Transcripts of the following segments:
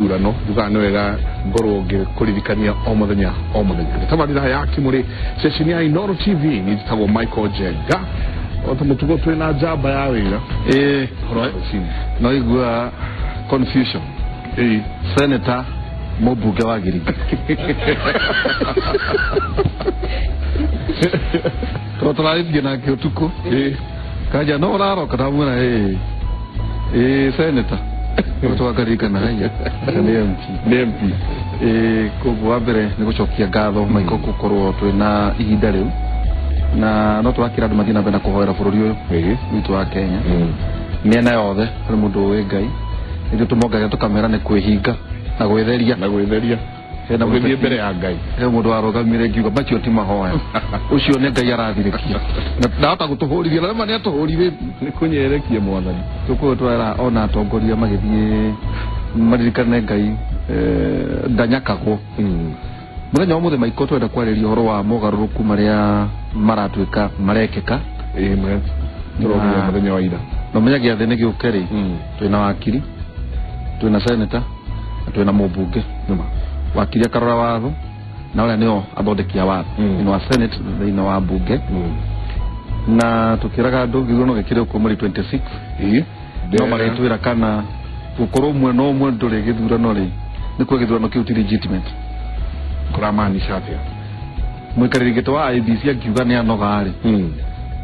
Gĩthurano njugaga nĩ wega ngorwo ngĩkũririkania o mũthenya o mũthenya. Nĩ tabarĩra ya Kĩmũrĩ, ceceni ya Inooro TV. Niĩ njĩtagwo Michael Njenga, o ta mũtugo twĩ na njamba ya wĩra. Ĩĩ. Ũhoro wa rũcinĩ? No igua confusion. Senator, mũmbunge wa Gĩrĩgĩ, tondũ tũrarĩtie nake ũtukũ. Kanja no ũraroka, ndamwĩra ĩĩ ĩĩ senator, twakarikana haya nĩ MP. Nĩ MP. Ĩĩ, koguo wa mbere nĩ gũcokia ngatho, Michael, gũkorwo twĩna ihinda rĩu, na no tũrakĩra andũ mathiĩ na mbere na kũhoera bũrũri ũyũ witũ wa Kenya. Mĩena yothe harĩ mũndũ ũĩ Ngai, ithuĩ tũmongagia tũkamera nĩ kwĩhinga na gwĩtheria. Na gwĩtheria. Hena ũgĩthiĩ mũteti- mbere ya Ngai. He mũndũ warũgamire ngiuga macio ti mahoya, ũcio nĩ Ngai arathirĩkia. Na ndahota gũtũhũrithia, na rĩma nĩ atũhũrithĩtie. Nĩ kũnyerekia Mwathani. Tũkũyũ twera ona atongoria magĩthiĩ maririkane Ngai ndanyakagwo. Mũthenya wa mũthĩ, Maiko, twenda kwarĩria ũhoro wa mogarũrũku marĩa maratuĩka marekĩka. Ĩĩ, marĩa tũrorire mũthenya wa ira. Na ũmenye gĩathĩ nĩ gĩũke rĩ. Twĩna wakiri, twĩna senator na twĩna mũmbunge. Nĩma. Wakiri akarora watho na ũrĩa nĩo athondeki a watho thĩinĩ wa senate, thĩinĩ wa mbunge. Na tũkĩraga andũ gĩthurano gĩkĩrĩ ũkuo mweri 26. No magĩtwĩra kana gũkorwo mwena ũmwe ndũrĩ gĩthurano rĩ, nĩ kuo gĩthurano kĩu ti legitimate. Kũramaanisha atĩa? Mũikarĩri gĩtĩ wa IEBC akiuga nĩ anoga rĩ,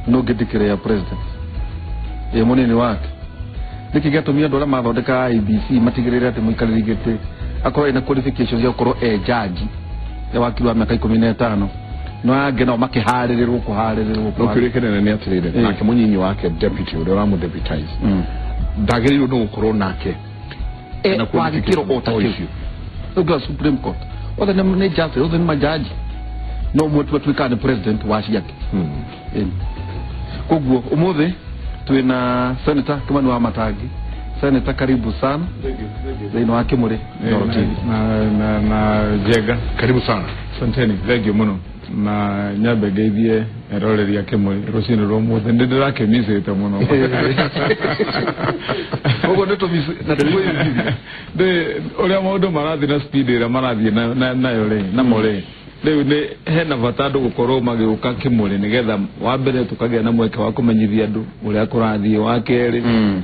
no ngĩndikĩrĩa president ĩ mũnini wake. Nĩkĩ gĩatũmire andũ arĩa mathondeka IEBC matigĩrĩre atĩ mũikarĩri gĩtĩ akorwo ena qualifications ya gũkorwo e jaji ya wakiri wa mĩaka 15, no angĩ nao makĩharĩrĩrwo kũharĩrĩrwo? No kĩũria kĩnene nĩ atĩrĩrĩ, nake mũnyinyi wake, deputy, ũrĩa ũramũdeputize, ndagĩrĩirwo nĩ gũkorwo nake na wa gĩkĩro o ta o kĩu icio? Ũngĩ Supreme Court othe nĩ justice, othe nĩ majaji, no ũmwe tu atuĩkaga nĩ president wa ciake. Ĩni. Koguo ũmũthĩ twĩna Senator Kimani wa Matangi. Senator, karibu sana thĩinĩ wa Kĩmũrĩ Inooro TV. Na Njenga. Karibu sana. Asanteni, thank you muno, na nyambe ngeithie eroreri a Kĩmũrĩ rũcinĩ rwa ũmũthĩ, nĩ ndĩrakĩmicĩte mũno. Koguo nĩ tũmici na tũkwĩyumithia. Ndĩ ũrĩa maũndũ marathiĩ na speed ĩrĩa marathiĩ nayo rĩ, namo rĩ, rĩu nĩ hena bata andũ gũkorwo magĩũka Kĩmũrĩ, nĩgetha wa mbere tũkagĩa na mweke wa kũmenyithia andũ ũrĩa kũrathiĩ, wa kerĩ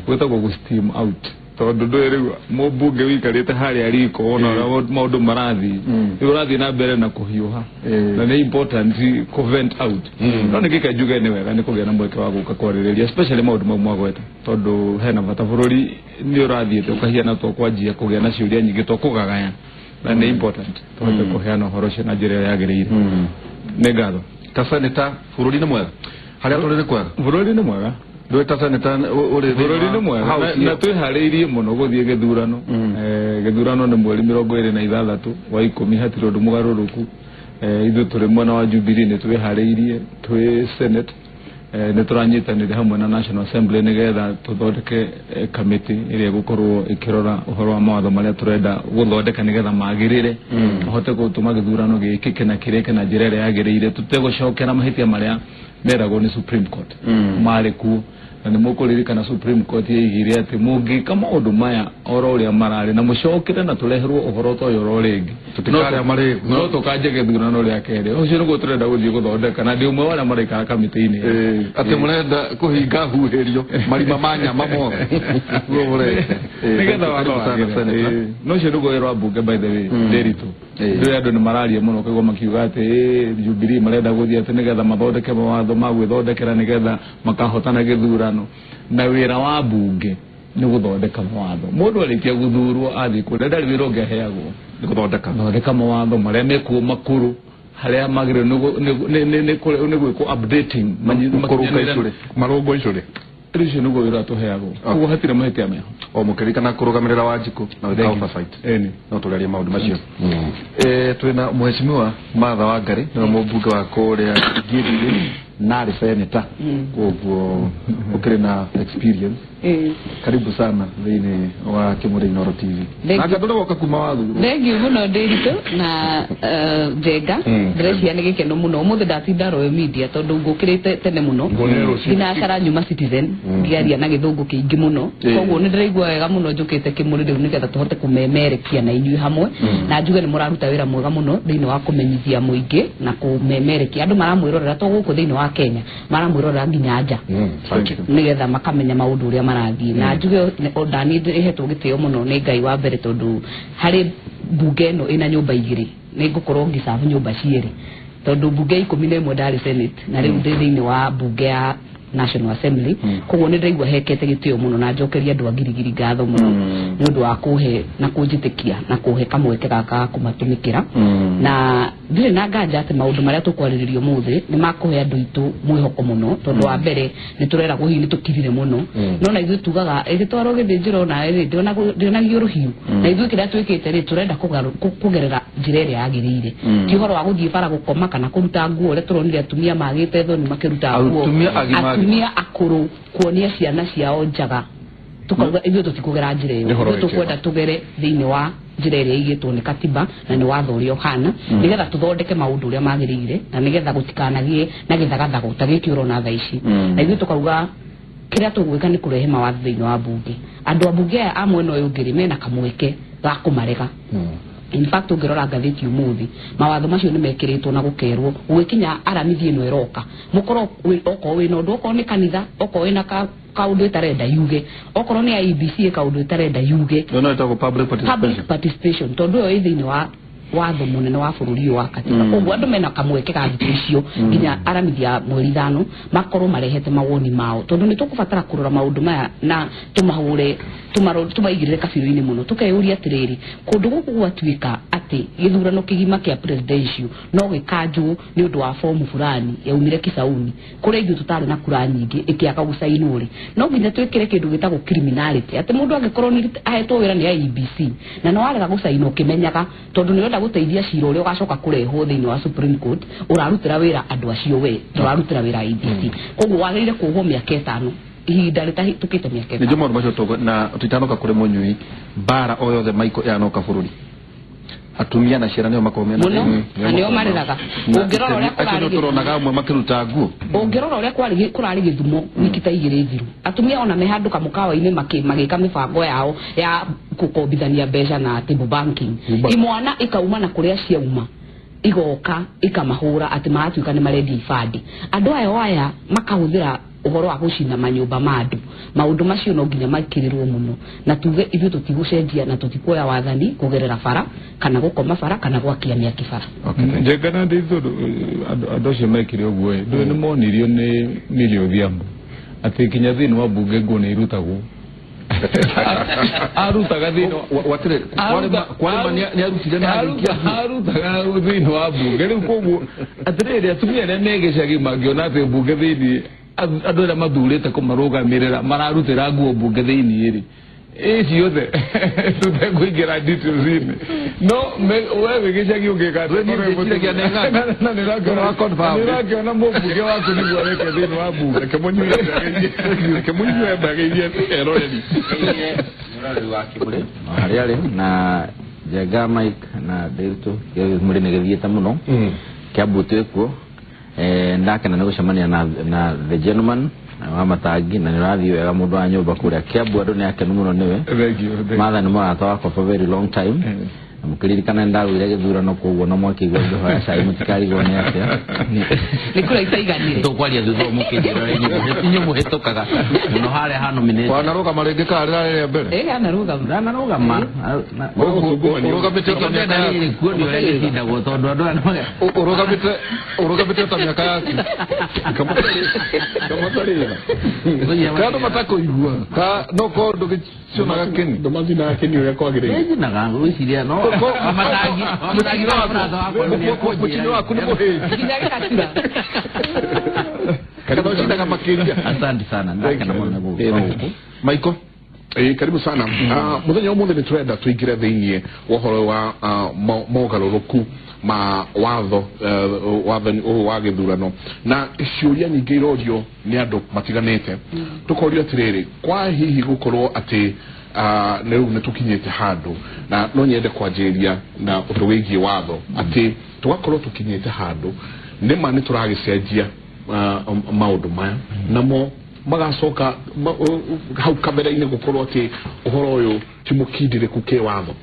gwĩtagwo gũ steam out, tondũ ndũĩ rĩu mũmbunge wĩikarĩte harĩa riko wona ũrĩa maũndũ marathiĩ, rĩu ũrathiĩ na mbere na kũhiũha. Na nĩ important kũ vent out. No nĩ gĩke njuge nĩ wega nĩ kũgĩa na mweke wa gũka kwarĩrĩria, especially maũndũ mau mwagweta, tondũ hena bata. Bũrũri nĩ ũrathiĩte ũkahiana to kwanjia kũgĩa na ciũria nyingĩ to kũgagaya, na nĩ important tũhote kũheana ũhoro ũcio na njĩra ĩrĩa yagĩrĩire. Nĩ ngatho. Ta senator, bũrũri nĩ mwega? Harĩa tũrĩ nĩ kwega? Bũrũri nĩ mwega. Ndũĩ ta senator ũrĩ thĩinĩ Bũrũri wa nĩ mwega house na ĩyo? Twĩharĩirie mũno gũthiĩ gĩthurano. Gĩthurano nĩ mweri 26 wa 10, hatirĩ ũndũ mũgarũrũku. Ithuĩ tũrĩ mwena wa Jubilee nĩ twĩharĩirie twĩ senate. Nĩ tũranyitanĩire hamwe na National Assembly nĩgetha tũthondeke kamĩtĩ ĩrĩa ĩgũkorwo ĩkĩrora ũhoro wa mawatho marĩa tũrenda gũthondeka nĩgetha magĩrĩre, mahote gũtũma gĩthurano gĩkĩke na kĩrĩke na njĩra ĩrĩa yagĩrĩire, tũtegũcokera mahĩtia marĩa meragwo nĩ Supreme Court marĩ kuo. Na nĩ mũkũririkana Supreme Court yaigire atĩ mũngĩka maũndũ maya oro ũrĩa mararĩ na mũcokere na tũreherwo ũhoro ta ũyũ oro rĩngĩ, Tũtikarĩa marĩĩgu. No tũkanje gĩthurano rĩa kerĩ. Ũcio nĩguo tũrenda gũthiĩ gũthondeka, na ndĩ ũmwe wa arĩa maraikara kamĩtĩ-inĩ ĩyo. Atĩ mũrenda kũhinga huhĩrio marima ma nyama mothe. Guo mũreka. Nĩgetha watho Karibu sana, wagĩre. Senator. No ũcio nĩguo wĩra wa mbunge, by the way. Ndĩritũ ndũĩ andũ nĩ mararia mũno, ũkaigua makiuga atĩ Jubilee marenda gũthiĩ atĩ nĩgetha mathondeke mawatho ma gwĩthondekera nĩgetha makahotana gĩthurano. Na wĩra wa mbunge nĩ gũthondeka mawatho. Mũndũ arĩkia gũthurwo athiĩ kũrĩa, ndarĩ wĩra ũngĩ aheagwo. Nĩ gũthondeka. Thondeka mawatho marĩa mekuo makũrũ, harĩa magĩrĩirwo nĩ gwĩkwo updating Kũrũnga icũrĩ. Marũngo icũrĩ. Rĩu ũcio nĩguo wĩra tũheagwo, koguo hatirĩ mahĩtia meho. O mũkĩririkana kũrũgamĩrĩra Wanjikũ na wĩka Thank you. oversight. Ĩni. No tũgerie maũndũ macio. Twĩna Mheshimiwa Martha Wangari, nĩwe mũmbunge wa kũrĩa Gĩthiri. Na arĩ senator koguo ũkĩrĩ na experience. Karibu sana thĩinĩ wa Kĩmũrĩ Inooro TV. Na ndũrĩ woka kuma wathurwo. Thank you mũno Ndĩritũ na Njenga. Ndĩreciria nĩ gĩkeno mũno ũmũthĩ ndatinda Royal Media tondũ ngũkĩrĩte tene mũno ndinacara nyuma Citizen ngĩaria na gĩthũngũ kĩingĩ mũno, koguo nĩ ndĩraigua wega mũno njũkĩte Kĩmũrĩ rĩu nĩgetha tũhote kũmemerekia na inyuĩ hamwe, na njuge nĩ mũraruta wĩra mwega mũno thĩinĩ wa kũmenyithia mũingĩ na kũmemerekia andũ maramwĩrorera to gũkũ thĩinĩ wa Kenya, maramwĩrorera nginya nja nĩgetha makamenya maũndũ ũrĩa marathiĩ. Na njuge ndani ndĩhetwo gĩtĩo mũno nĩ Ngai wa mbere tondũ harĩ mbunge ĩno ĩna nyũmba igĩrĩ nĩ ngũkorwo ngĩcabu nyũmba cierĩ tondũ mbunge 11 ndarĩ Senate na rĩu ndĩ thĩinĩ wa mbunge ya National Assembly, koguo nĩ ndĩraigua hekete gĩtĩo mũno na njokeria andũ a Girigiri ngatho mũno nĩ ũndũ wa kũhe na kũnjĩtĩkia na kũhe kamweke gaka ga kũmatũmĩkĩra. Na ndirĩ na nganja atĩ maũndũ marĩa tũkwarĩrĩria ũmũthĩ nĩ makũhe andũ aitũ mwĩhoko mũno tondũ wa mbere nĩ tũreragwo hihi nĩ tũkirire mũno, no na ithuĩ tugaga ĩgĩtwarwo gĩthĩnjĩro na ndĩonagio rũhiũ, na ithuĩ kĩrĩa twĩkĩte rĩ tũrenda kũgerera njĩra ĩrĩa yagĩrĩire, ti ũhoro wa gũthiĩ bara gũkoma kana kũruta nguo ũrĩa tũronire atumia magĩte thoni makĩruta nguo, atumia akũrũ kuonia ciana ciao njaga, tukauga ithuĩ tũtikũgera njĩra ĩyo, ithuĩ tũkwenda tũgere thĩinĩ wa njĩra ĩrĩa ĩigĩtwo nĩ katiba na nĩ watho ũrĩa ũhana nĩgetha tũthondeke maũndũ ũrĩa magĩrĩire na nĩgetha gũtikanagĩe na gĩthagathago ta gĩkĩ ũrona thaa ici. Na ithuĩ tũkauga kĩrĩa tũgwĩka nĩ kũrehe mawatho thĩinĩ wa mbunge. Andũ a mbunge aya a mwena ũyũ ũngĩ rĩ mena kamweke ga kũmarega. In fact ũngĩrora ngathĩti ũmũthĩ mawatho macio nĩ mekĩrĩtwo na gũkerwo gũgĩkinya aramithi ĩno ĩroka mũkorwo okorwo wĩna ũndũ, okorwo nĩ kanitha, okorwo wĩna kaũndũ ĩtarenda yuge, okorwo nĩ IEBC kaũndũ ĩtarenda yuge, no ĩtagwo public participation, public participation tondũ ĩyo ĩ thĩinĩ wa watho mũnene wa bũrũri ũyũ wa katiba. Koguo andũ mena kamweke ga thikũ icio nginya aramithi ya mweri 5 makorwo marehete mawoni mao tondũ nĩ tũkũbatara kũrora maũndũ maya na tũmahũre tũmaigĩrĩre kabirũ-inĩ mũno tũkeyũria atĩrĩrĩ, kũndũ gũkũ gwatuĩka atĩ gĩthurano kĩgima kĩa presidential no gĩkanjwo nĩ ũndũ wa fomu fulani yaumire Kisauni kũrĩa ithuĩ tũtarĩ na kura nyingĩ ĩkĩaga gũcainwo rĩ, no nginya twĩkĩre kĩndũ gĩtagwo criminality atĩ mũndũ angĩkorwo nĩ ahetwo wĩra nĩ IEBC na no arega gũcainwo ũkĩmenyaga tondũ nĩ ũrenda gũteithia cira ũrĩa ũgacoka kũrehwo thĩinĩ wa Supreme Court, ũrarutĩra wĩra andũ acio we ndũrarutĩra wĩra IEBC, koguo wagĩrĩire kuohwo mĩaka 5 ihinda rĩtahĩtũkĩte mĩaka 5. Nĩ maũndũ macio na tũtanoka kũrĩ mũnyui mbara o yothe maiko yanoka bũrũri atumia na ciana nĩo makorwo mena mũno na nĩo marĩraga. Ũngĩrora ũrĩa kũrarĩ tũronaga amwe makĩruta nguo, ũngĩrora ũrĩa kũrarĩ gĩthumo wiki ta 2 thiru, atumia ona me handũ kamũkawa-inĩ magĩka mĩbango yao ya gũkombithania mbeca na table banking, imwana ikauma na kũrĩa ciauma igoka ikamahũra atĩ maratuĩka nĩ marendia ibandĩ. Andũ aya aya makahũthĩra ũhoro wa gũcina manyũmba ma andũ, maũndũ macio no nginya makĩrĩrwo mũno na tuge ithuĩ tũtigũcenjia na tũtikuoya wathani kũgerera bara kana gũkoma bara kana gwakia mĩaki bara. Njenga na Ndĩritũ andũ acio mekire ũguo ĩ ndũĩ nĩ monirio nĩ Millie Odhiambo atĩ nginya thĩinĩ wa mbunge nguo nĩ irutagwo arutaga thĩinĩ arutaga thĩinĩ wa mbunge rĩu koguo atĩrĩrĩ atumia arĩa me gĩcagi mangĩona atĩ mbunge thĩinĩ andũ arĩa mathurĩte kũmarũgamĩrĩra mararutĩra nguo mbunge thĩinĩ rĩ ĩ ciothe tũtekũingĩra details-inĩ no we wĩ gĩcagi ũngĩka nĩũrakĩona mũmbunge waku nĩguo areke thĩinĩ wa mbunge. Reke mũnyue mbageithie eroreri mũroreri wa Kĩmũrĩ harĩa arĩ na Njenga Mike na Ndĩritũ Kĩmũrĩ nĩ gĩthiĩte mũno Kiambu twĩkuo. Ndakena nĩ gũcemania na the gentleman wa Matangi na nĩ ũrathiĩ wega mũndũ wa nyũmba kũrĩa Kiambu andũ nĩ akenu mũno nĩwe. Martha nĩ mũrata wakwa for very long time na mũkĩririkana nĩndagũire gĩthurano koguo na mwakĩigua ngĩhoya cai mũtikarigwo nĩ atĩa nĩ kũrĩa itaiganire tũkwaria thutha mũkĩnjĩra inyuĩ mũhĩtũkaga mũno harĩa ha nominate. Wanarũgama rĩngĩ kana rĩrarĩ rĩa mbere? Ĩ anarũgama ndanarũgama ũrũgamĩte ta mĩaka yaku kuo nĩ ũrĩa gĩtindagwo tondũ andũ aya ũrũgamĩte ta mĩaka yaku kamatarĩra ka andũ matakũigua ka no korwo ndũgĩcionaga kĩni ndũmacinaga kĩni ũrĩa kwagĩrĩire nĩnjinaga ngwĩciria no mũcinĩ waku nĩ mũhĩnju nginya gĩgatura kana ũcinaga makĩria. Asante sana ndakena mũno gũka gũkũ Maiko Karibu sana. Muthenya umuthi ni turenda tuingire thiini wa uhoro wa mogarũrũku ma watho wathani ũyũ wa gĩthurano na ciũria nyingĩ irorio nĩ andũ matiganĩte. Tukorio atirĩrĩ, kwa hihi gũkorwo atĩ rĩu nĩ tũkinyĩte handũ, na no nyende kwanjĩrĩria na ũndũ wĩgiĩ watho, atĩ tũgakorwo tũkinyĩte handũ nĩma nĩ tũragĩcenjia maũndũ maya namo magacoka hau kabere-inĩ gũkorwo atĩ ũhoro ũyũ ti mũkindĩrĩku kĩwatho.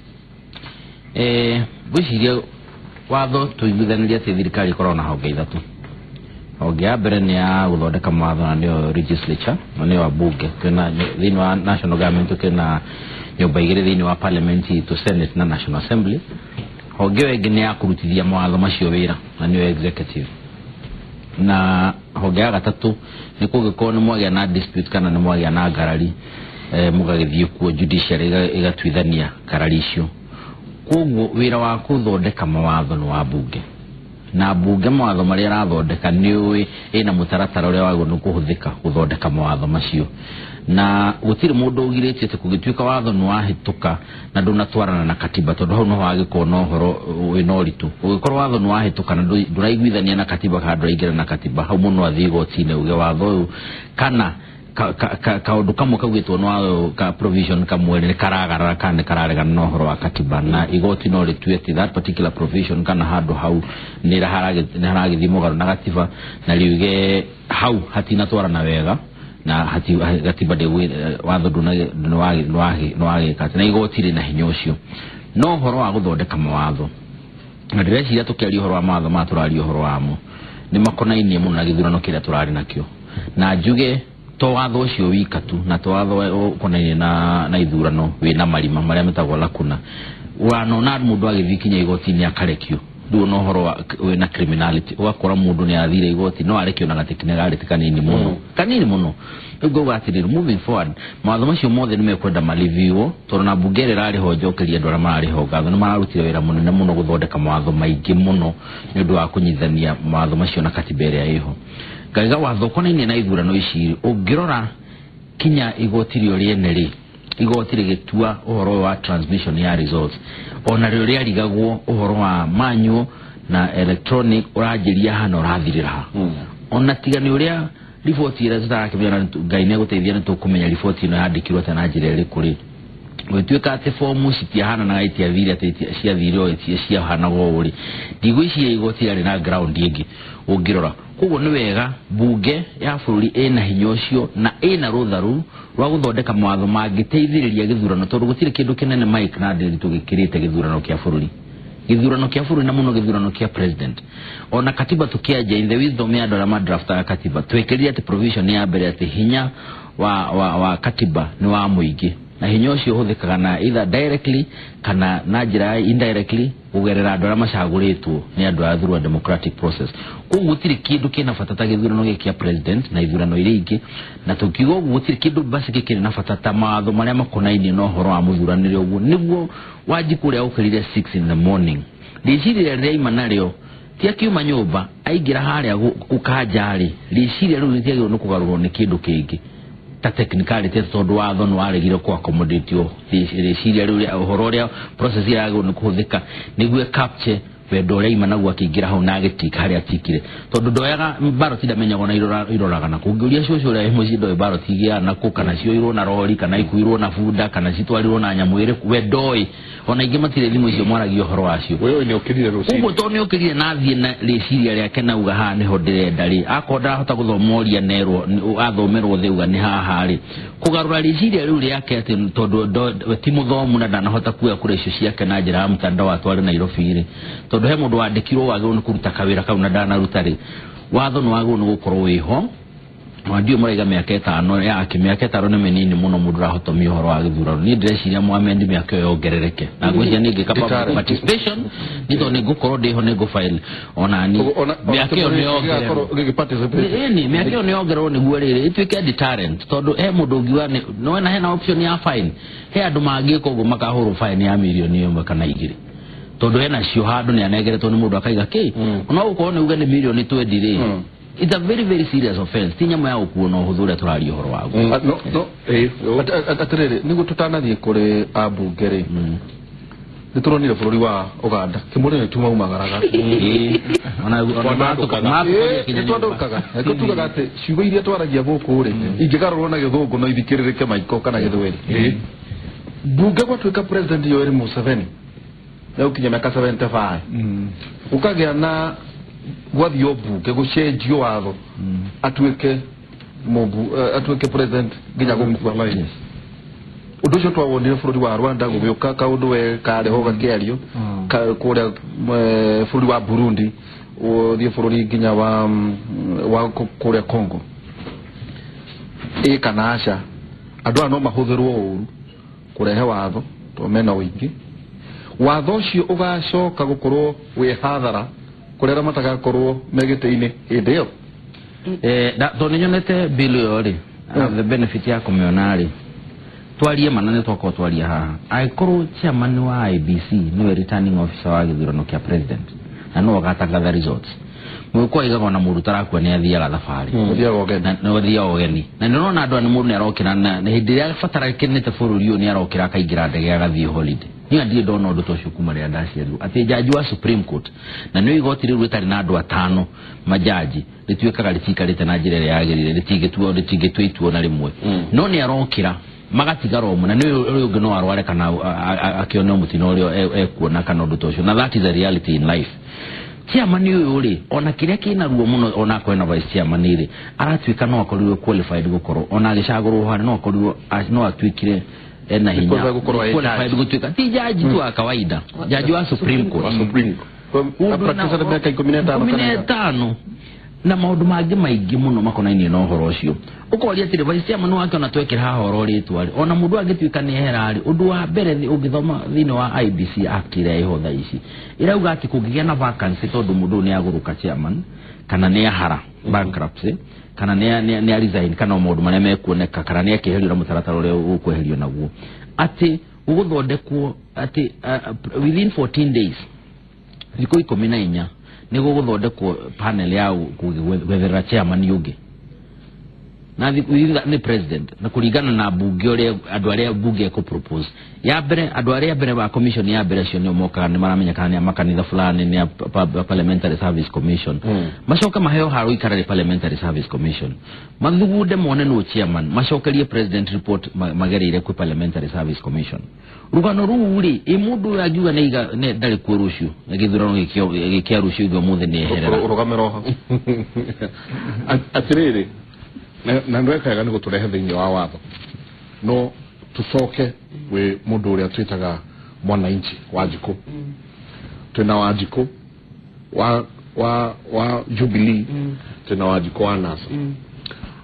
Ngwĩciria watho tũiguithanĩrie atĩ thirikari ĩkoragwo na honge ithatũ. Honge ya mbere nĩ ya gũthondeka mawatho na nĩyo legislature na nĩyo bunge. Twĩna thĩinĩ wa national government twĩna nyũmba igĩrĩ thĩinĩ wa parliament itũ, Senate na National Assembly. Honge ĩyo ĩngĩ nĩ ya kũrutithia mawatho macio wĩra na nĩyo executive. Na honge ya gatatũ nĩ kũngĩkorwo nĩ mwagĩa na dispute kana nĩ mwagĩa na ngarari, mũgagĩthiĩ kuo judiciary ĩgatuithania ngarari icio. Koguo wĩra wa kũthondeka mawatho nĩ wa bunge, na bunge mawatho marĩa ĩrathondeka nĩ ũĩ ĩna mũtaratara ũrĩa wagĩrĩirwo nĩ kũhũthĩka gũthondeka mawatho macio. Na gũtirĩ mũndũ ũgirĩtie atĩ kũngĩtuĩka watho nĩ wahĩtũka na ndũnatwarana na katiba, tondũ hau noho hagĩkorwo na ũhoro wĩna ũritũ. Ũngĩkorwo watho nĩ wahĩtũka na ndũraiguithania na katiba kana ndũraingĩra na katiba, hau mũndũ athiĩ igoti-inĩ uge watho ũyũ kana kaũndũ kamwe kaugĩtwo nĩ watho ka provision kamwe nĩ karagarara kana nĩ kararegana na ũhoro wa katiba, na igoti no rĩtue atĩ that particular provision kana handũ hau nĩ haragĩthiĩ mũgarũ na gatiba, na riuge hau hatinatwarana wega na gatiba watho nĩwagĩka, na igoti rĩna hinya ũcio. No ũhoro wa gũthondeka mawatho, na ndĩreciria tũkĩaria ũhoro wa mawatho maya tũraria ũhoro wamo nĩ makonainie mũno na gĩthurano kĩrĩa tũrarĩ nakĩo, na njuge to watho ũcio wika tu na to watho ũkonainie na ithurano wĩna marima marĩa metagwo lacuna. Wanona mũndũ agĩthiĩ kinya igoti-inĩ akarekio, rĩu no ũhoro wĩna criminality, ũgakora mũndũ nĩ athire igoti no arekio na gatechnicality kanini mũno, kanini mũno. Rĩu ngauga atĩrĩrĩ, moving forward mawatho macio mothe nĩ mekwenda mariviwo, tondũ na bunge ĩrĩa ĩrarĩ ho njokeria andũ arĩa mararĩ ho ngatho, nĩ mararutire wĩra mũnene mũno gũthondeka mawatho maingĩ mũno nĩ ũndũ wa kũnyitithania mawatho macio na katiba ĩrĩa ĩho. Ngaiga watho ũkonainie na ithurano ici, ũngĩrora kinya igoti rĩo rĩene rĩ, igoti rĩgĩtua ũhoro wa transmission ya results, ona rĩo rĩarigagwo ũhoro wa manual na electronic ũranjĩria ha na ũrathirĩra ha. Ona tiga nĩ ũrĩa riboti ĩrĩa tũtarakĩmenya, Ngai nĩ egũteithia nĩ tũkũmenya riboti ĩno yandĩkirwo atĩa na njĩra ĩrĩkũ rĩ, gũtuĩka atĩ fomu citiahananaga, itiathire atĩ ciathire o ciahanaga ũũ rĩ, ndigwĩciria igoti rĩarĩ na ground ĩngĩ ũngĩrora. Koguo nĩ wega bunge ya bũrũri ĩna hinya ũcio na ĩna rũtha rũu rwa gũthondeka mawatho mangĩteithĩrĩria gĩthurano, tondũ gũtirĩ kĩndũ kĩnene Mike na Ndiritu gĩkĩrĩte gĩthurano kĩa bũrũri. Gĩthurano kĩa bũrũri na mũno gĩthurano kĩa president. Ona katiba tũkĩanjia, in the wisdom ya andũ arĩa madraftaga katiba, twĩkĩrire atĩ provision ya mbere atĩ hinya wa katiba nĩ wa mũingĩ, na hinya ũcio ũhũthĩkaga na either directly kana na njĩra ya indirectly kũgerera andũ arĩa macagũrĩtwo nĩ andũ a through a democratic process. Koguo gũtirĩ kĩndũ kĩna bata ta gĩthurano gĩkĩ kĩa president na ithurano iria ingĩ, na tũkiuga ũguo gũtirĩ kĩndũ basi gĩkĩrĩ na bata ta mawatho marĩa makonainie na ũhoro wa mũthuranĩre ũguo. Nĩguo Wanjikũ ũrĩa ũkĩrire 6 in the morning, rĩciria rĩrĩa aima narĩo ti akiuma nyũmba aingĩra harĩa gũkanja rĩ, rĩciria rĩu rĩtiagĩrĩirwo nĩ kũgarũrwo nĩ kĩndũ kĩngĩ ta technicality, tondũ watho nĩ waregire kũ accommodate rĩciria rĩu ũhoro ũrĩa process ĩrĩa yagĩrĩirwo nĩ kũhũthĩka nĩguo capture wendo ũrĩa aima naguo akĩingĩra hau na agĩtika harĩa atikire, tondũ ndoyaga baroti ndamenyaga ona iroraga nakũ. Ũngĩũria cũcũ ũrĩa wĩ mũciĩ ndoĩ baroti igĩaga nakũ, kana cioirwo na rori, kana ikuirwo na bunda, kana citwarirwo na nyamũ ĩrĩkũ, we ndoĩ. Ona ingĩ matirĩ thimũ icio mwaragia ũhoro wacio. Wewe nĩ ũkĩrire rũcinĩ. Ũguo tondũ nĩ ũkĩrire na athiĩ na rĩciria rĩake na uga haha nĩho ndĩrenda rĩ, akorwo ndarahota gũthoma ũria nerwo athomerwo thĩ uga nĩ haha rĩ, kũgarũra rĩciria rĩu rĩake atĩ tondũ ti mũthomu na ndanahota kuoya kura icio ciake na njĩra ya mtandao atware Nairobi rĩ, tondũ he mũndũ wandĩkirwo wagĩrĩirwo nĩ kũruta kawĩra kau na ndanaruta rĩ, watho nĩ wagĩrĩirwo nĩ gũkorwo wĩho. Ndio maraiga mĩaka ĩtano yake, mĩaka ĩtano nĩ mĩnini mũno mũndũ ũrahotomia ũhoro wa gĩthurano. Niĩ ndĩreciria mwamendi mĩaka ĩyo yongerereke, na ngwĩciria nĩ ngĩka public participation, nĩ tondũ nĩ ngũkorwo ndĩho nĩ ngũfile ona niĩ mĩaka ĩyo nĩ yongererwo. Ĩni mĩaka ĩyo nĩ yongererwo nĩguo rĩrĩ ĩtuĩke deterrent, tondũ he mũndũ ũngiuga nĩ hena option ya fine, he andũ mangĩka ũguo makahũrwo fine ya mirioni 1 kana 2, tondũ hena cio handũ nĩ anengeretwo nĩ mũndũ akaiga kĩ, no gũkorwo nĩ uge nĩ mirioni 20 rĩ, It's a very very serious offense. Ti nyamũ ya gũkuo na ũhũthũ ũrĩa tũraria ũhoro waguo. No Atĩrĩrĩ, nĩguo tũtanathiĩ kũrĩ ambunge rĩ, nĩ tũronire bũrũri wa Uganda kĩmũrĩ nĩ tumaumagaraga. Nĩ twandũkaga. Nĩkĩo tugaga atĩ ciugo iria twaragia gũkũ rĩ, ingĩgarũrwo na gĩthũngũ no ithikĩrĩrĩke maiko kana gĩthweri. Bunge gwatuĩka President Yoweri Museveni nĩgũkinya mĩaka 75, gũkagĩa na gwathio bunge gũcenjio watho atuĩke atuĩke president nginya gũkua. Ũndũ ũcio twawonire bũrũri wa Rwanda gũgĩũka kaũndũ we karĩ ho gakĩario kũrĩa bũrũri wa Burundi, ũthiĩ bũrũri nginya wa kũrĩa Congo. Ĩ kana aca, andũ aya no mahũthĩrwo ũru kũrehe watho tondũ mena ũingĩ. Watho ũcio ũgacoka gũkorwo wĩ hathara kũrĩ arĩa matagakorwo me gĩtĩ-inĩ hĩndĩ ĩyo. Tondũ nĩnyonete bill ĩyo rĩ, the benefit ya kũmĩona rĩ, twarie mana nĩ twakorwo twaria haha. Angĩkorwo chairman wa IEBC nĩwe returning officer wa gĩthurano kĩa president na nĩwe ũgatangatha results, mũgĩkũyũ aigaga ona mũndũ ũtarakua nĩ athiaga thabarĩ, nĩ ũthiaga ũgeni. Na nĩ ũrona andũ aya nĩ mũndũ nĩ arokĩra na hĩndĩ ĩrĩa abatarakanĩte bũrũri ũyũ nĩ arokĩra akaingĩra ndege agathiĩ holiday. Niĩ ndirĩ ndona ũndũ ta ũcio kuma rĩrĩa ndaciarirwo, atĩ jaji wa Supreme Court na nĩ igoti rĩu rĩtarĩ na andũ atano majaji rĩtuĩkaga rĩtiikarĩte na njĩra ĩrĩa yagĩrĩire, rĩtingĩtua itua na rĩmwe, no nĩ arokĩra magatigara ũmwe na nĩ ũyũ ũngĩ no arware kana akĩone mũtino ũrĩa ekuona kana ũndũ ta ũcio. Na that is a reality in life. Chairman ũyũ rĩ, ona kĩrĩa kĩna ruo mũno, ona akorwo na vice chairman rĩ, aratuĩka no akorirwo qualified gũkorwo ona agĩcagũrwo harĩa no akorirwo no atuĩkire ena hinya qualified gũtuĩka ti jaji tu wa kawaida, jaji wa Supreme Court. Practice mĩaka 15 na maũndũ mangĩ maingĩ mũno makonainie na ũhoro ũcio. Ũkoria atĩrĩ, vice chairman wake ona twekĩra haha ũhoro rĩtwa rĩ, ona mũndũ angĩtuĩka nĩ ehera rĩ, ũndũ wa mbere ũngĩthoma thĩinĩ wa IEBC Act ĩrĩa ĩho thaa ici ĩrauga atĩ kũngĩgĩa na vacancy tondũ mũndũ ũyũ nĩ agũrũka chairman kana nĩ ahara bankruptcy kana nĩ resign kana maũndũ marĩa mekuoneka kana nĩ akĩeherio na mũtaratara ũrĩa ũkweherio naguo, atĩ gũgũthondekwo atĩ within 14 days, thikũ 14 nĩ gũgũthondekwo panel ya gwetherera chairman ũngĩ na nĩ president, na kũringana na bunge ũrĩa andũ arĩa bunge ĩkũ propose ya mbere, andũ arĩa mbere ba commission ya mbere acio nĩo mokaga nĩ maramenyekana nĩ a makanitha fulani, nĩ a Parliamentary Service Commission, macoke maheo ha gũikara nĩ Parliamentary Service Commission, mathugunde mone nũ chairman, macokerie president report magereire kwĩ Parliamentary Service Commission. Rũgano rũu rĩ, ĩ mũndũ ũyũ angiuga nĩ ndarĩ kuo rũciũ na gĩthurano gĩkĩa rũciũ ũguo ũmũthĩ nĩ eherera. Ũrũgame roho. Atĩrĩrĩ, na nĩ wega nĩ gũtũrehe thĩinĩ wa watho, no tũcoke wĩ mũndũ ũrĩa twĩtaga mwananchi Wanjikũ. Twĩna Wanjikũ wa Jubilee, twĩna Wanjikũ wa NASA.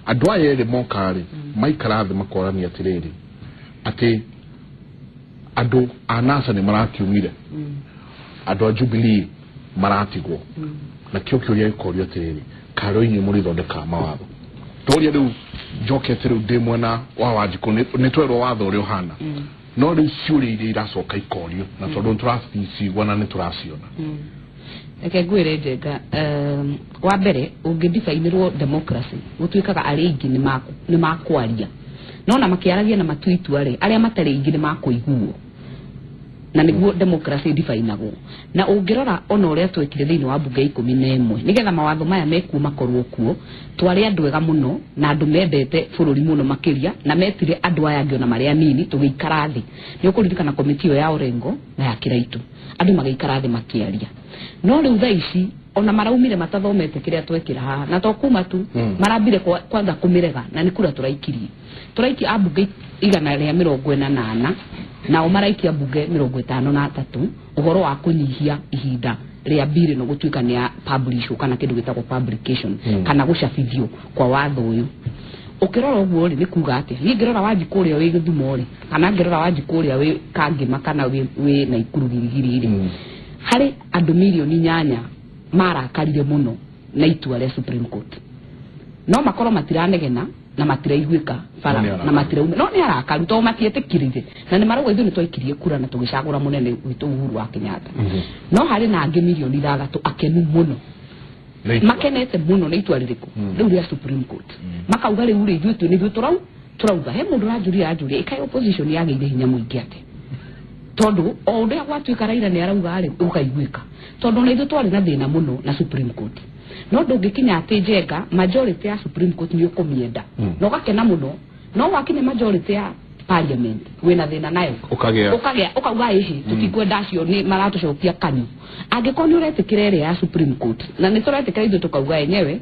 Andũ aya erĩ moka rĩ, maikara thĩ makorania atĩrĩrĩ, atĩ andũ a NASA nĩ marakiumire, andũ a Jubilee maratigwo, na kĩo kĩũria gĩkorio atĩrĩrĩ, karĩ inyuĩ mũrĩthondekaga mawatho. Toria rĩu njokete rĩu ndĩ mwena wa Wanjikũ, nĩ twerwo watho ũrĩa ũhana, no rĩu ciũria iria iracoka ikorio, na tondũ nĩtũracigua na nĩtũraciona. Reke ngwĩre Njenga, wa mbere ũngĩdifainĩrwo democracy gũtuĩkaga arĩa aingĩ nĩ makwaria, no na makĩaragia na matua itua rĩ, arĩa matarĩ aingĩ nĩ makũiguo, na nĩguo democracy difainagwo. Na ũngĩrora ona ũrĩa twekire thĩinĩ wa bunge 11 nĩgetha mawatho maya mekuo makorwo kuo, twarĩ andũ ega mũno na andũ mendete bũrũri mũno makĩria, na metire andũ aya angĩ ona marĩ anini tũgĩikara thĩ. Nĩ ũkũririkana komiti ĩyo ya Orengo na ya Kĩraitũ, andũ magĩikara thĩ makĩaria. No rĩu thaa ici ona maraumire matathomete kĩrĩa twekĩra haha, na to kuma tu marambire kwanza kũmĩrega, na nĩ kura tũraikirie. Tũraikia ambunge 148 nao maraikia mbunge 53 ũhoro wa kũnyihia ihinda rĩa bill ĩno gũtuĩka nĩ ya publish kana kĩndũ gĩtagwo publication kana gũcabithio kwa watho ũyũ. Ũkĩrora ũguo rĩ, nĩ kuga atĩa? Niĩ ngĩrora Wanjikũ ũrĩa wĩ Gĩthumo rĩ, kana ngĩrora Wanjikũ ũrĩa wĩ Kangĩma kana wĩ Naikuru Girigiri rĩ, harĩ andũ mirioni 8 marakarire mũno na itua rĩa Supreme Court, no makorwo matiranegena na matiraiguĩka bara na matirauma, no nĩ arakaru tondũ matietĩkĩrire, na nĩ marauga ithuĩ nĩ twaikirie kura na tũgĩcagũra mũnene witũ Uhuru wa Kenyatta. No harĩ na angĩ mirioni 6 akenu mũno. Makenete muno nĩ itua rĩrĩkũ rĩu rĩa Supreme Court. Makauga rĩu rĩ ithuĩ twĩ nithuĩ tũrauga he mũndũ ũranjũria anjũria ĩkaĩ opposition yagĩire hinya mũingĩ atĩa tondũ o ũrĩa gwatuĩka Raila nĩ arauga rĩ ũkaiguĩka tondũ ona ithuĩ twarĩ na thĩna mũno na Supreme Court no ndũngĩkinya atĩ Njenga majority ya Supreme Court nĩ ũkũmĩenda na ũgakena mũno no wakinya majority ya parliament wĩna thĩna nayo ũkagĩa ũkauga ĩhĩ tũtikwenda acio nĩ maratũcokia kanyu angĩkorwo nĩ ũretĩkĩra ĩrĩa ya Supreme Court na nĩ tũretĩkĩra ithuĩ tũkauga enyewe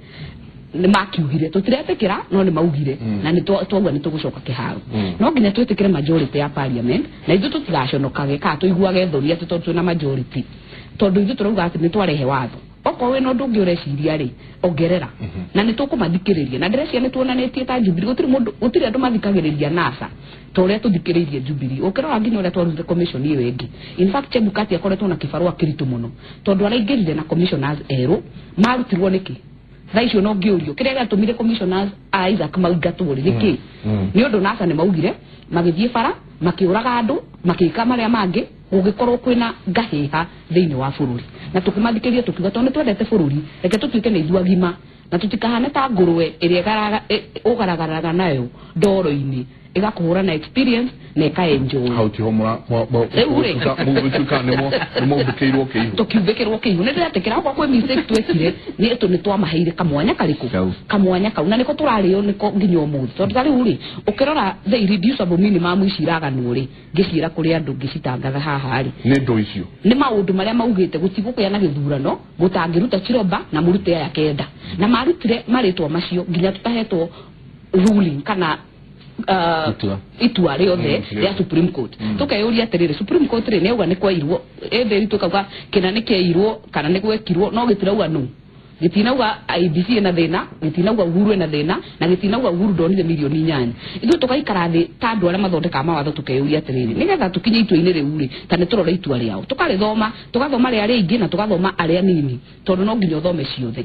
nĩ makiugire tũtiretĩkĩra no nĩ maugire na nĩ twauga nĩ tũgũcoka kĩharo no nginya twĩtĩkĩre majority ya parliament na ithuĩ tũtigaconokage kana tũiguage thoni atĩ tondũ twĩna majority tondũ ithuĩ tũrauga atĩ nĩ twarehe watho okorwo wĩna ũndũ ũngĩ ũreciria rĩ ongerera na nĩ tũkũmathikĩrĩria na ndĩreciria nĩ tuonanĩtie ta Jubilee gũtirĩ mũndũ gũtirĩ andũ mathikagĩrĩria NASA ta ũrĩa tũthikĩrĩirie Jubilee ũkĩrora nginya ũrĩa twarutire commission ĩyo ĩngĩ. In fact Chebukati akoretwo na kĩbarũa kĩritũ mũno tondũ araingĩrire na commissioners erũ marutirwo nĩkĩ thaa icio no ngĩũrio kĩrĩa gĩatũmire commissioners a Isaac maingatwo rĩ nĩkĩ nĩ ũndũ NASA nĩ maugire magĩthiĩ bara makĩũraga andũ makĩka marĩa mangĩ gũgĩkorwo kwĩna ngahĩha thĩinĩ wa bũrũri na tũkĩmathikĩria tũkiuga tondũ nĩ twendete bũrũri reke tũtuĩke nĩ ithuĩ agima na tũtikahane ta ngũrwe ĩrĩa ũgaragaraga nayo ndoro-inĩ ĩgakũhũra na experience na ĩkaenjoy hau tiho mũgũtuĩka nĩ mũmbĩkĩirwo kĩihu tũkiumbĩkĩrwo kĩihu nĩ ndĩretĩkĩra okorwo kwĩ mistake twekire nĩ tũ nĩ twamaheire kamwanya karĩkũ kamwanya kau na nĩko tũrarĩo nĩko nginya ũmũthĩ tondũ ta rĩu rĩ ũkĩrora the irreducible minimum ici iraganwo rĩ ngĩciĩra kũrĩ andũ ngĩcitangatha haha rĩ nĩ ndũ icio nĩ maũndũ marĩa maugĩte gũtigũkĩa na gĩthurano gũtangĩruta Chiroba na mũrute aya kenda na marutire marĩtwa macio nginya tũtahetwo ruling kana itua rĩothe rĩa Supreme Court tukeyũria atĩrĩrĩ Supreme Court rĩ nĩauga nĩ kwairwo ĩthĩri tũkauga kĩna nĩ kĩairwo kana nĩ gwekirwo no gĩtirauga nũ gĩtinauga IEBC ĩna thĩna gĩtinauga Uhuru ĩna thĩna na gĩtinauga Uhuru ndonire mirioni 8 ithuĩ tũgaikara thĩ ta andũ arĩa mathondekaga mawatho tukeyũria atĩrĩrĩ nĩgetha tũkinye itua-inĩ rĩu rĩ ta nĩ tũrore itua rĩao tũkarĩthoma tũgathoma rĩa rĩingĩ na tũgathoma arĩa nini tondũ no nginya ũthome ciothe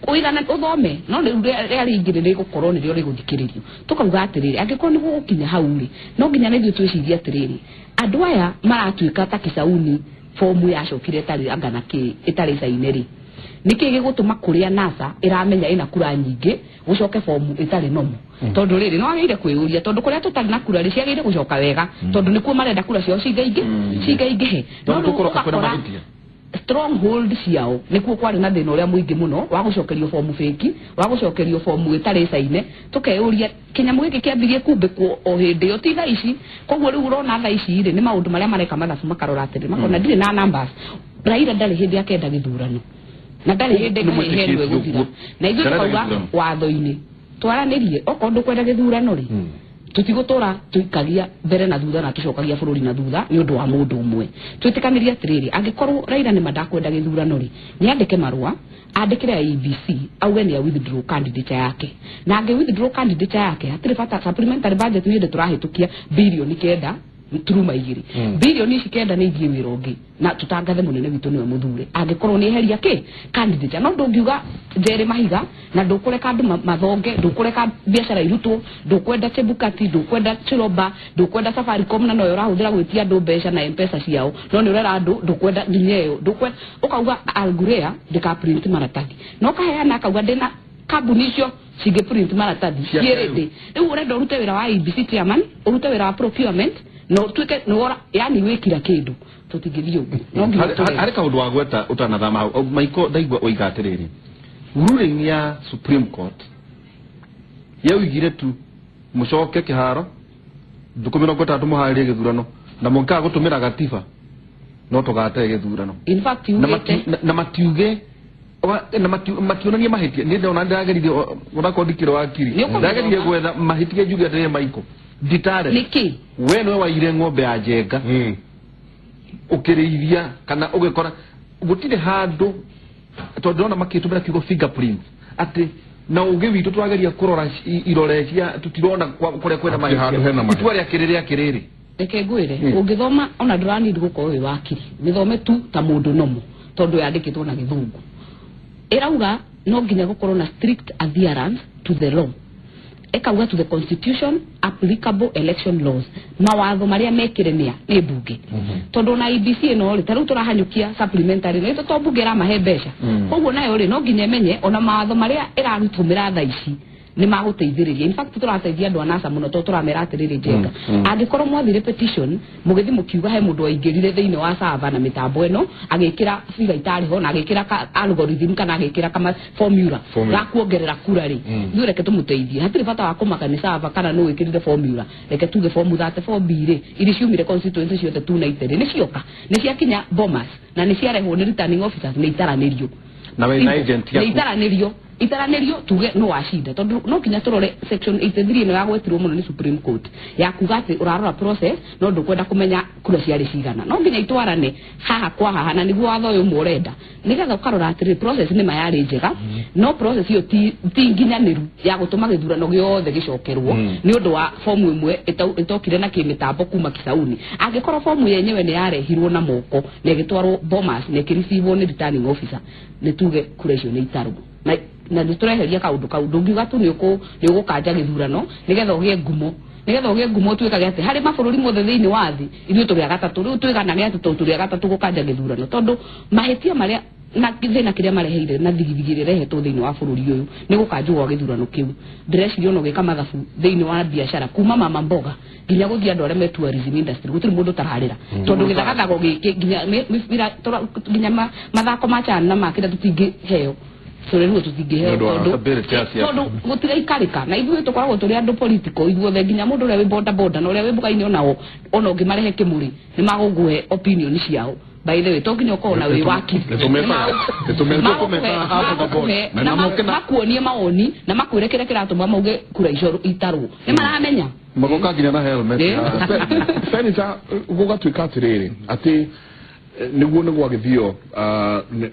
ũigananie ũthome no rĩu rĩa rĩingĩ nĩ rĩgũkorwo nĩrĩo rĩgũthikĩrĩrio tũkauga atĩrĩrĩ angĩkorwo nĩ gũgũkinya hau rĩ no nginya na ithuĩ twĩcirie atĩrĩrĩ andũ aya maratuĩka ta Kisauni fomu yacokire ĩtarĩ anga na kĩ ĩtarĩ caine rĩ nĩkĩ gĩgũtũma kũrĩa NASA ĩramenya ĩna kura nyingĩ gũcoke fomu ĩtarĩ nomo tondũ rĩrĩ no wagĩrĩire kwĩyũria tondũ kũrĩa tũtarĩ na kura rĩ ciagĩrĩire gũcoka wega tondũ nĩkuo marenda kura ciao cingaingĩ cingaingĩhe no rĩu ũgakora stronghold ciao nĩkuo kwarĩ na thĩna ũrĩa mũingĩ mũno wa gũcokerio fomu fake wa gũcokerio fomu ĩtarĩ caine tũkeyũria kĩnyamũ gĩkĩ kĩambirie kumbĩkwo o hĩndĩ ĩyo ti thaa ici koguo rĩu ũrona thaa ici rĩ nĩ maũndũ marĩa mareka mathabu makarora atĩrĩ makona ndirĩ na numbers Raila ndarĩ hĩndĩ akenda gĩthurano na ndarĩ hĩndĩ ngahĩhĩrwo gũthira na ithuĩ tũkauga watho-inĩ twaranĩrie okorwo ndũkwenda gĩthurano rĩ tũtigũtũra tũikagia mbere na thutha na tũcokagia bũrũri na thutha nĩ ũndũ wa mũndũ ũmwe twĩtĩkanĩrie atĩrĩrĩ angĩkorwo Raila nĩ mandakwenda gĩthurano rĩ nĩ andĩke marũa andĩkĩre IEBC auge nĩ a withdraw candidature yake na angĩ withdraw candidature yake hatirĩ bata supplementary budget nĩ hĩndĩ tũrahĩtũkia birioni 9 turuma 2 birioni ici 9 nĩ ithiĩ wĩra ũngĩ na tũtangathe mũnene witũ nĩwe mũthure angĩkorwo nĩ eheria kĩ candidature no ndũngiuga Njeri Mahiga na ndũkũreka andũ mathonge ndũkũreka biacara irutwo ndũkwenda Chebukati ndũkwenda Chiroba ndũkwenda Safaricom na noyo ũrahũthĩra gwĩtia andũ mbeca na M-Pesa ciao no nĩ ũrera andũ ndũkwenda nginya ĩyo ndũkwenda ũkauga Algurea ndĩka print maratathi no kaheana akauga ndĩna kambuni icio cingĩ print maratathi ciĩrĩndĩ rĩu ũrenda ũrute wĩra wa IEBC chairman ũrute wĩra wa procurement no tuike no yani wikira kindu tutingithio no nginya hari kaundu wa gweta utanathama hau Maiko ndaigua oiga atiriri ruling ya Supreme Court yaugire tu mucoke kiharo thukũ 60 muharirie gĩthurano na mũngĩkaga gũtũmĩra gatiba no tũgate gĩthurano in fact na matiuge na mationanie mahĩtia niĩ ndona ndĩrageririe onakorwo ndikĩrĩ wakiri ndĩrageririe gwetha mahĩtia njuge atĩrĩrĩ Maiko nditare nĩkĩ we nĩwe waire ng'ombe ya Njenga ũkĩrĩithia kana ũgĩkora gũtirĩ handũ tondũ ndĩrona makĩtũmĩra kiugo fingerprint atĩ na ũgĩ witũ tũrageria kũrora irore cia tũtirona kũrĩa kwĩna mahĩtia itua rĩa kĩrĩ rĩa kĩrĩrĩ reke ngwĩre ũngĩthoma ona ndũranidi gũkorwo wĩ wakiri mĩthome tu ta mũndũ nomo tondũ yandĩkĩtwo na gĩthũngũ ĩrauga no nginya gũkorwo na strict adherence to the law Ekauga to the constitution applicable election laws mawatho maria mekire nĩa nĩ mbunge tondu na IEBC ĩno rĩ ta rĩu tũrahanyũkia supplementary nĩ to mbunge ĩramahe mbeca koguo nayo rĩ no nginya ĩmenye ona mawatho maria ĩrarutũmĩra thaa ici nĩ magũteithĩrĩria. In fact tũrateithia andũ a NASA mũno tondũ tũramera atĩrĩrĩ Njenga angĩkorwo mwathire petition mũgĩthiĩ mũkiuga he mũndũ waingĩrire thĩinĩ wa server na mĩtambo ĩno agĩkĩra figure itarĩ ho na agĩkĩra algorithm kana agĩkĩra kama formula ga kuongerera kura rĩ ithuĩ reke tũmũteithie hatirĩ bata wa kũmaka nĩ server kana nũ wĩkĩrire formula reke tuge form 34B rĩ iria ciumire constituency ciothe 290 rĩ nĩ cioka nĩ ciakinya Bomas na nĩ ciarehwo nĩ returning officers nĩ itaranĩrio na wĩna agent yaku nĩ itaranĩrio itaranĩrio tuge no wacinda tondu no kinya turore section 83 ĩno yagwetirwo mũno nĩ Supreme Court ya kuga atĩ ũrarora process no ndũkwenda kũmenya kura ciarĩ cigana no nginya itwarane haha kwa haha na nĩguo watho ũyũ ũmwe ũrenda nĩgetha ũkarora atĩrĩ process nĩ ma yarĩ njega no process ĩyo ti nginyanĩru ya gũtũma gĩthurano gĩothe gĩcokerwo nĩ ũndũ wa fomu ĩmwe ĩtokire na kĩmĩtambo kuma Kisauni. Angĩkorwo fomu yenyewe nĩ yarehirwo na moko na ĩgĩtwarwo Bomas na ĩkĩricivwo nĩ returning officer nĩ tuge kura icio nĩ itarwo na nĩ tũreheria kaũndũ kau ndũngiuga tu nĩ ũgũkanja gĩthurano nĩgetha ũgĩe ngumo nĩgetha ũgĩe ngumo ũtuĩkage atĩ harĩ mabũrũri mothe thĩinĩ wa thĩ ithuĩ tũrĩ a gatatũ rĩu twĩganage atĩ tondũ tũrĩ a gatatũ gũkanja gĩthurano tondũ mahĩtia marĩa na thĩna kĩrĩa mareheire na thigithigi ĩrĩa ĩrehetwo thĩinĩ wa bũrũri ũyũ nĩ gũkanjwo gwa gĩthurano kĩu. Ndĩreciria ona ũgĩka mathabu thĩinĩ wa biacara kuma mama mboga nginya gũthiĩ andũ arĩa me tourism industry gũtirĩ mũndũ ũtararĩra tondũ gĩthagathago gĩkĩ nginya mathako ma CHAN na ma kĩrĩa tũtingĩheo tũrĩrwo tũtingĩheo tondũ gũtiraikarĩka na ithuĩ tũkoragwo tũrĩ andũ political ithuothe nginya mũndũ ũrĩa wĩ boda boda na ũrĩa wĩ mboga-inĩ onao ona ũngĩmarehe kĩmũrĩ nĩ magũkũhe opinion ciao. By the way to nginya ũkorwo na wĩ wakiri makuonie mawoni na makwĩre kĩrĩa kĩratũma mauge kura icio itarwo nĩ maramenya magoka nginya na helmet. Senator gũgatuĩka atĩrĩrĩ atĩ nĩguo nĩ gwagĩthio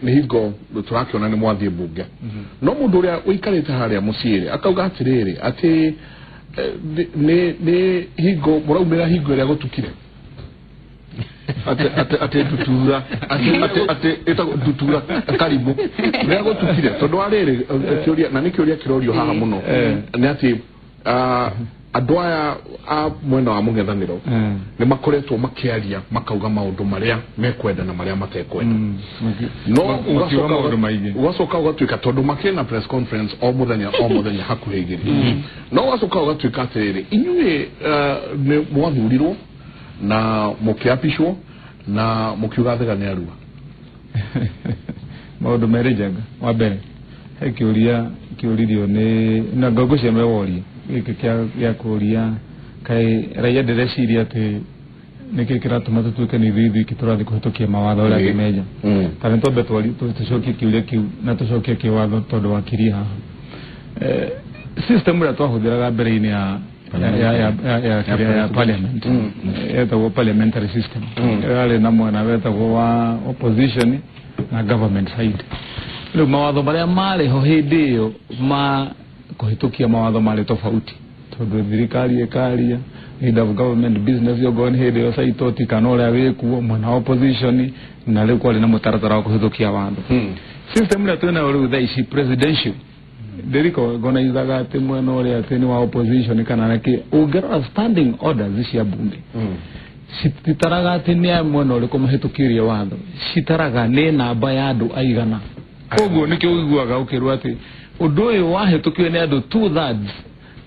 nĩ hingo tũrakĩona nĩ mwathiĩ mbunge no mũndũ ũrĩa ũikarĩte harĩa mũciĩ akauga atĩrĩrĩ atĩ nĩ hingo mũraumĩra hingo ĩrĩa gũtukire ate ndutura ate ĩtagwo ndutura karibu rĩrĩa gũtukire tondũ wa rĩrĩ kĩũria na nĩ kĩũria kĩrorio haha mũno nĩ atĩ andũ aya a mwena wa mũng'ethanĩro nĩ makoretwo makĩaria makauga maũndũ marĩa mekwenda na marĩa matekwenda no ũgacoka ũgatuĩka tondũ makĩrĩ na press conference o mũthenya hakuhĩ igĩrĩ no ũgacoka ũgatuĩka atĩrĩrĩ inyuĩ nĩ mwathurirwo na mũkĩapishwo na mũkiuga thega nĩ arua maũndũ merĩ Njenga. Wa mbere he kĩũria kĩũririo nĩ na ngongo cia meworia gĩkĩ gĩa kũria kaĩ raia ndĩreciria atĩ nĩkĩ kĩratũma tũtuĩke nĩ ithuĩ ithuiki tũrathiĩ kũhĩtũkia mawatho ũrĩa angĩ menja ta nĩ twambe tũcokie kĩũria kĩu na tũcokie kĩwatho tondũ wakirie haha system ĩrĩa twahũthĩraga mbere-inĩ ya parliament etagwo parliamentary system yarĩ na mwena wetagwo wa opposition na government side. Rĩu mawatho marĩa marĩ ho hĩndĩ ĩyo ma kũhĩtũkia mawatho marĩ tofauti tondũ thirikari ĩkaria leader of government business yogo nĩ hĩndĩ ĩyo Saitoti kana ũrĩa wĩkuo mwena wa opposition na rĩu kwarĩ na mũtaratara wa kũhĩtũkia watho. System ĩrĩa twĩnayo rĩu thaa ici presidential ndĩrikogonaizaga atĩ mwena ũrĩa atĩ nĩ wa opposition kana nakĩ ũngĩrora standing orders cia bunge cititaraga atĩ nĩ a mwena ũrĩkũ mahĩtũkĩrie watho citaraga nĩ namba ya andũ aigana koguo nĩkĩo ũiguaga ũkĩrwo atĩ ũndũ ũyũ wahĩtũkio nĩ andũ 2/3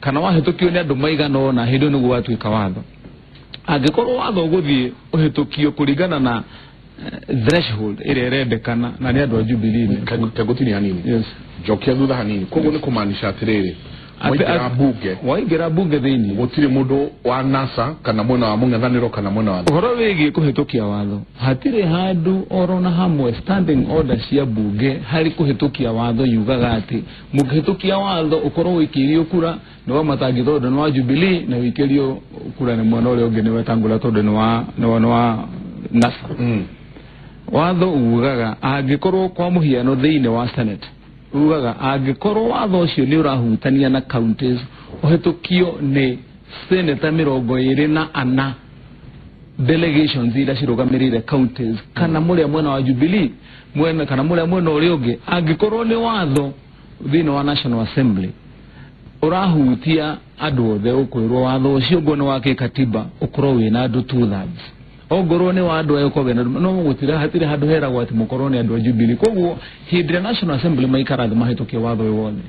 kana wahĩtũkio nĩ andũ maigana ũna hĩndĩ ĩyo nĩguo watuĩka watho. Angĩkorwo watho ũgũthiĩ ũhĩtũkio kũringana na threshold ĩrĩa ĩrendekana na nĩ andũ a Jubilee kagũtinia hanini yes njokia thutha hanini koguo nĩ kũmaanisha atĩrĩrĩ waingĩra bunge thĩinĩ gũtirĩ mũndũ wa NASA kana mwena wa mũng'ethanĩro kana mwena wa ũhoro wĩgiĩ kũhĩtũkia watho hatirĩ handũ oro na hamwe standing order cia bunge harĩ kũhĩtũkia watho yugaga atĩ mũngĩhĩtũkia watho ũkorwo wĩkĩirio kura nĩ wa Matangi tondũ nĩ wa Jubilee na wĩkĩrio kura nĩ mwena ũrĩa ũngĩ nĩ Wetangula tondũ nĩ wa NASA. Watho ugaga angĩkorwo kwa mũhiano thĩinĩ wa Senate ugaga angĩkorwo watho ũcio nĩ ũrahutania na counties ũhĩtũkio nĩ senator 24 delegations iria cirũgamĩrĩire counties kana mũrĩa mwena wa Jubilee mwena kana mũrĩa mwena ũrĩa ũngĩ angĩkorwo nĩ watho thĩinĩ wa National Assembly Ũrahutia andũ othe ũkwĩrwo watho ũcio ũguo nĩ wa kĩkatiba ũkorwo wĩna andũ 2/3. Ongorwo nĩ wa andũ aya ũkorwo wĩna no gũtirĩ hatirĩ handũ heragwo atĩ mũkorwo nĩ andũ a Jubilee. Koguo hĩndĩ ĩrĩa National Assembly maikara thĩ mahĩtũkie watho ũyũ wothe,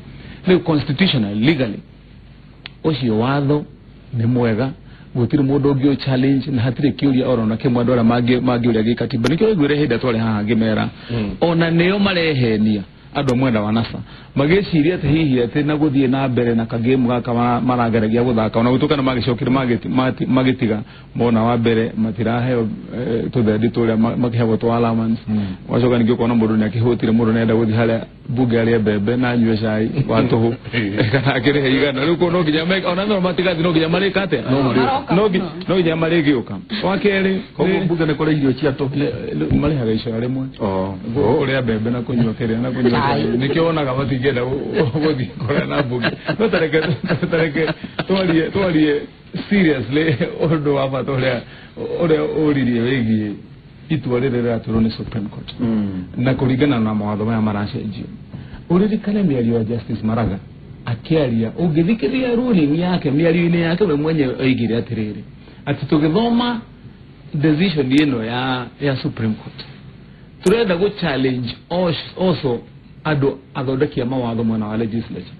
rĩu constitutionally legally ũcio watho nĩ mwega, gũtirĩ mũndũ ũngĩ challenge na hatirĩ kĩũria oro na kĩmwe andũ arĩa mangĩũria gĩkatiba. Nĩkĩo waiguire hĩndĩ ĩrĩa twarĩ haha ngĩmera ona nĩo marehenia andũ a mwena wa NASA magĩciria atĩ hihi atĩ na gũthiĩ na mbere na kagame gaka marageragia gũthaka, ona gũtuĩka nĩ magĩcokire magĩtiga mona wa mbere matiraheo tũthendi tũrĩa makĩheagwo twa allowance. Wacoka ningĩ ũkona mũndũ nĩ akĩhũtire, mũndũ nĩenda gũthiĩ harĩa mbunge arĩe mbembe na anyue cai wa tũhũ kana akĩrĩhe igana. Rĩu koguo no nginya ona no matigathiĩ, no nginya marĩka atĩa, no nginya marĩgĩũka. Wa kerĩ, koguo mbunge nĩ kũrĩ irio cia tũhũ marĩhaga icera rĩmwe kũrĩa mbembe na kũnyua kĩrĩa na kũnyua cai, nĩkĩo wonaga matingĩenda gũthiĩ kũrĩa na mbunge. No tareke twarie seriously ũndũ wa bata ũrĩa ũririe wĩgiĩ itua rĩrĩ rĩratuirwo nĩ Supreme Court na kũringana na mawatho maya maracenjio. Ũririkane mĩario ya Justice Maraga akĩaria, ũngĩthikĩrĩria ruling yake mĩario-inĩ yake we mwenyewe oigire atĩrĩrĩ, atĩ tũgĩthoma decision ĩno ya Supreme Court turenda gũ challenge also andũ athondeki a mawatho mwena wa legislature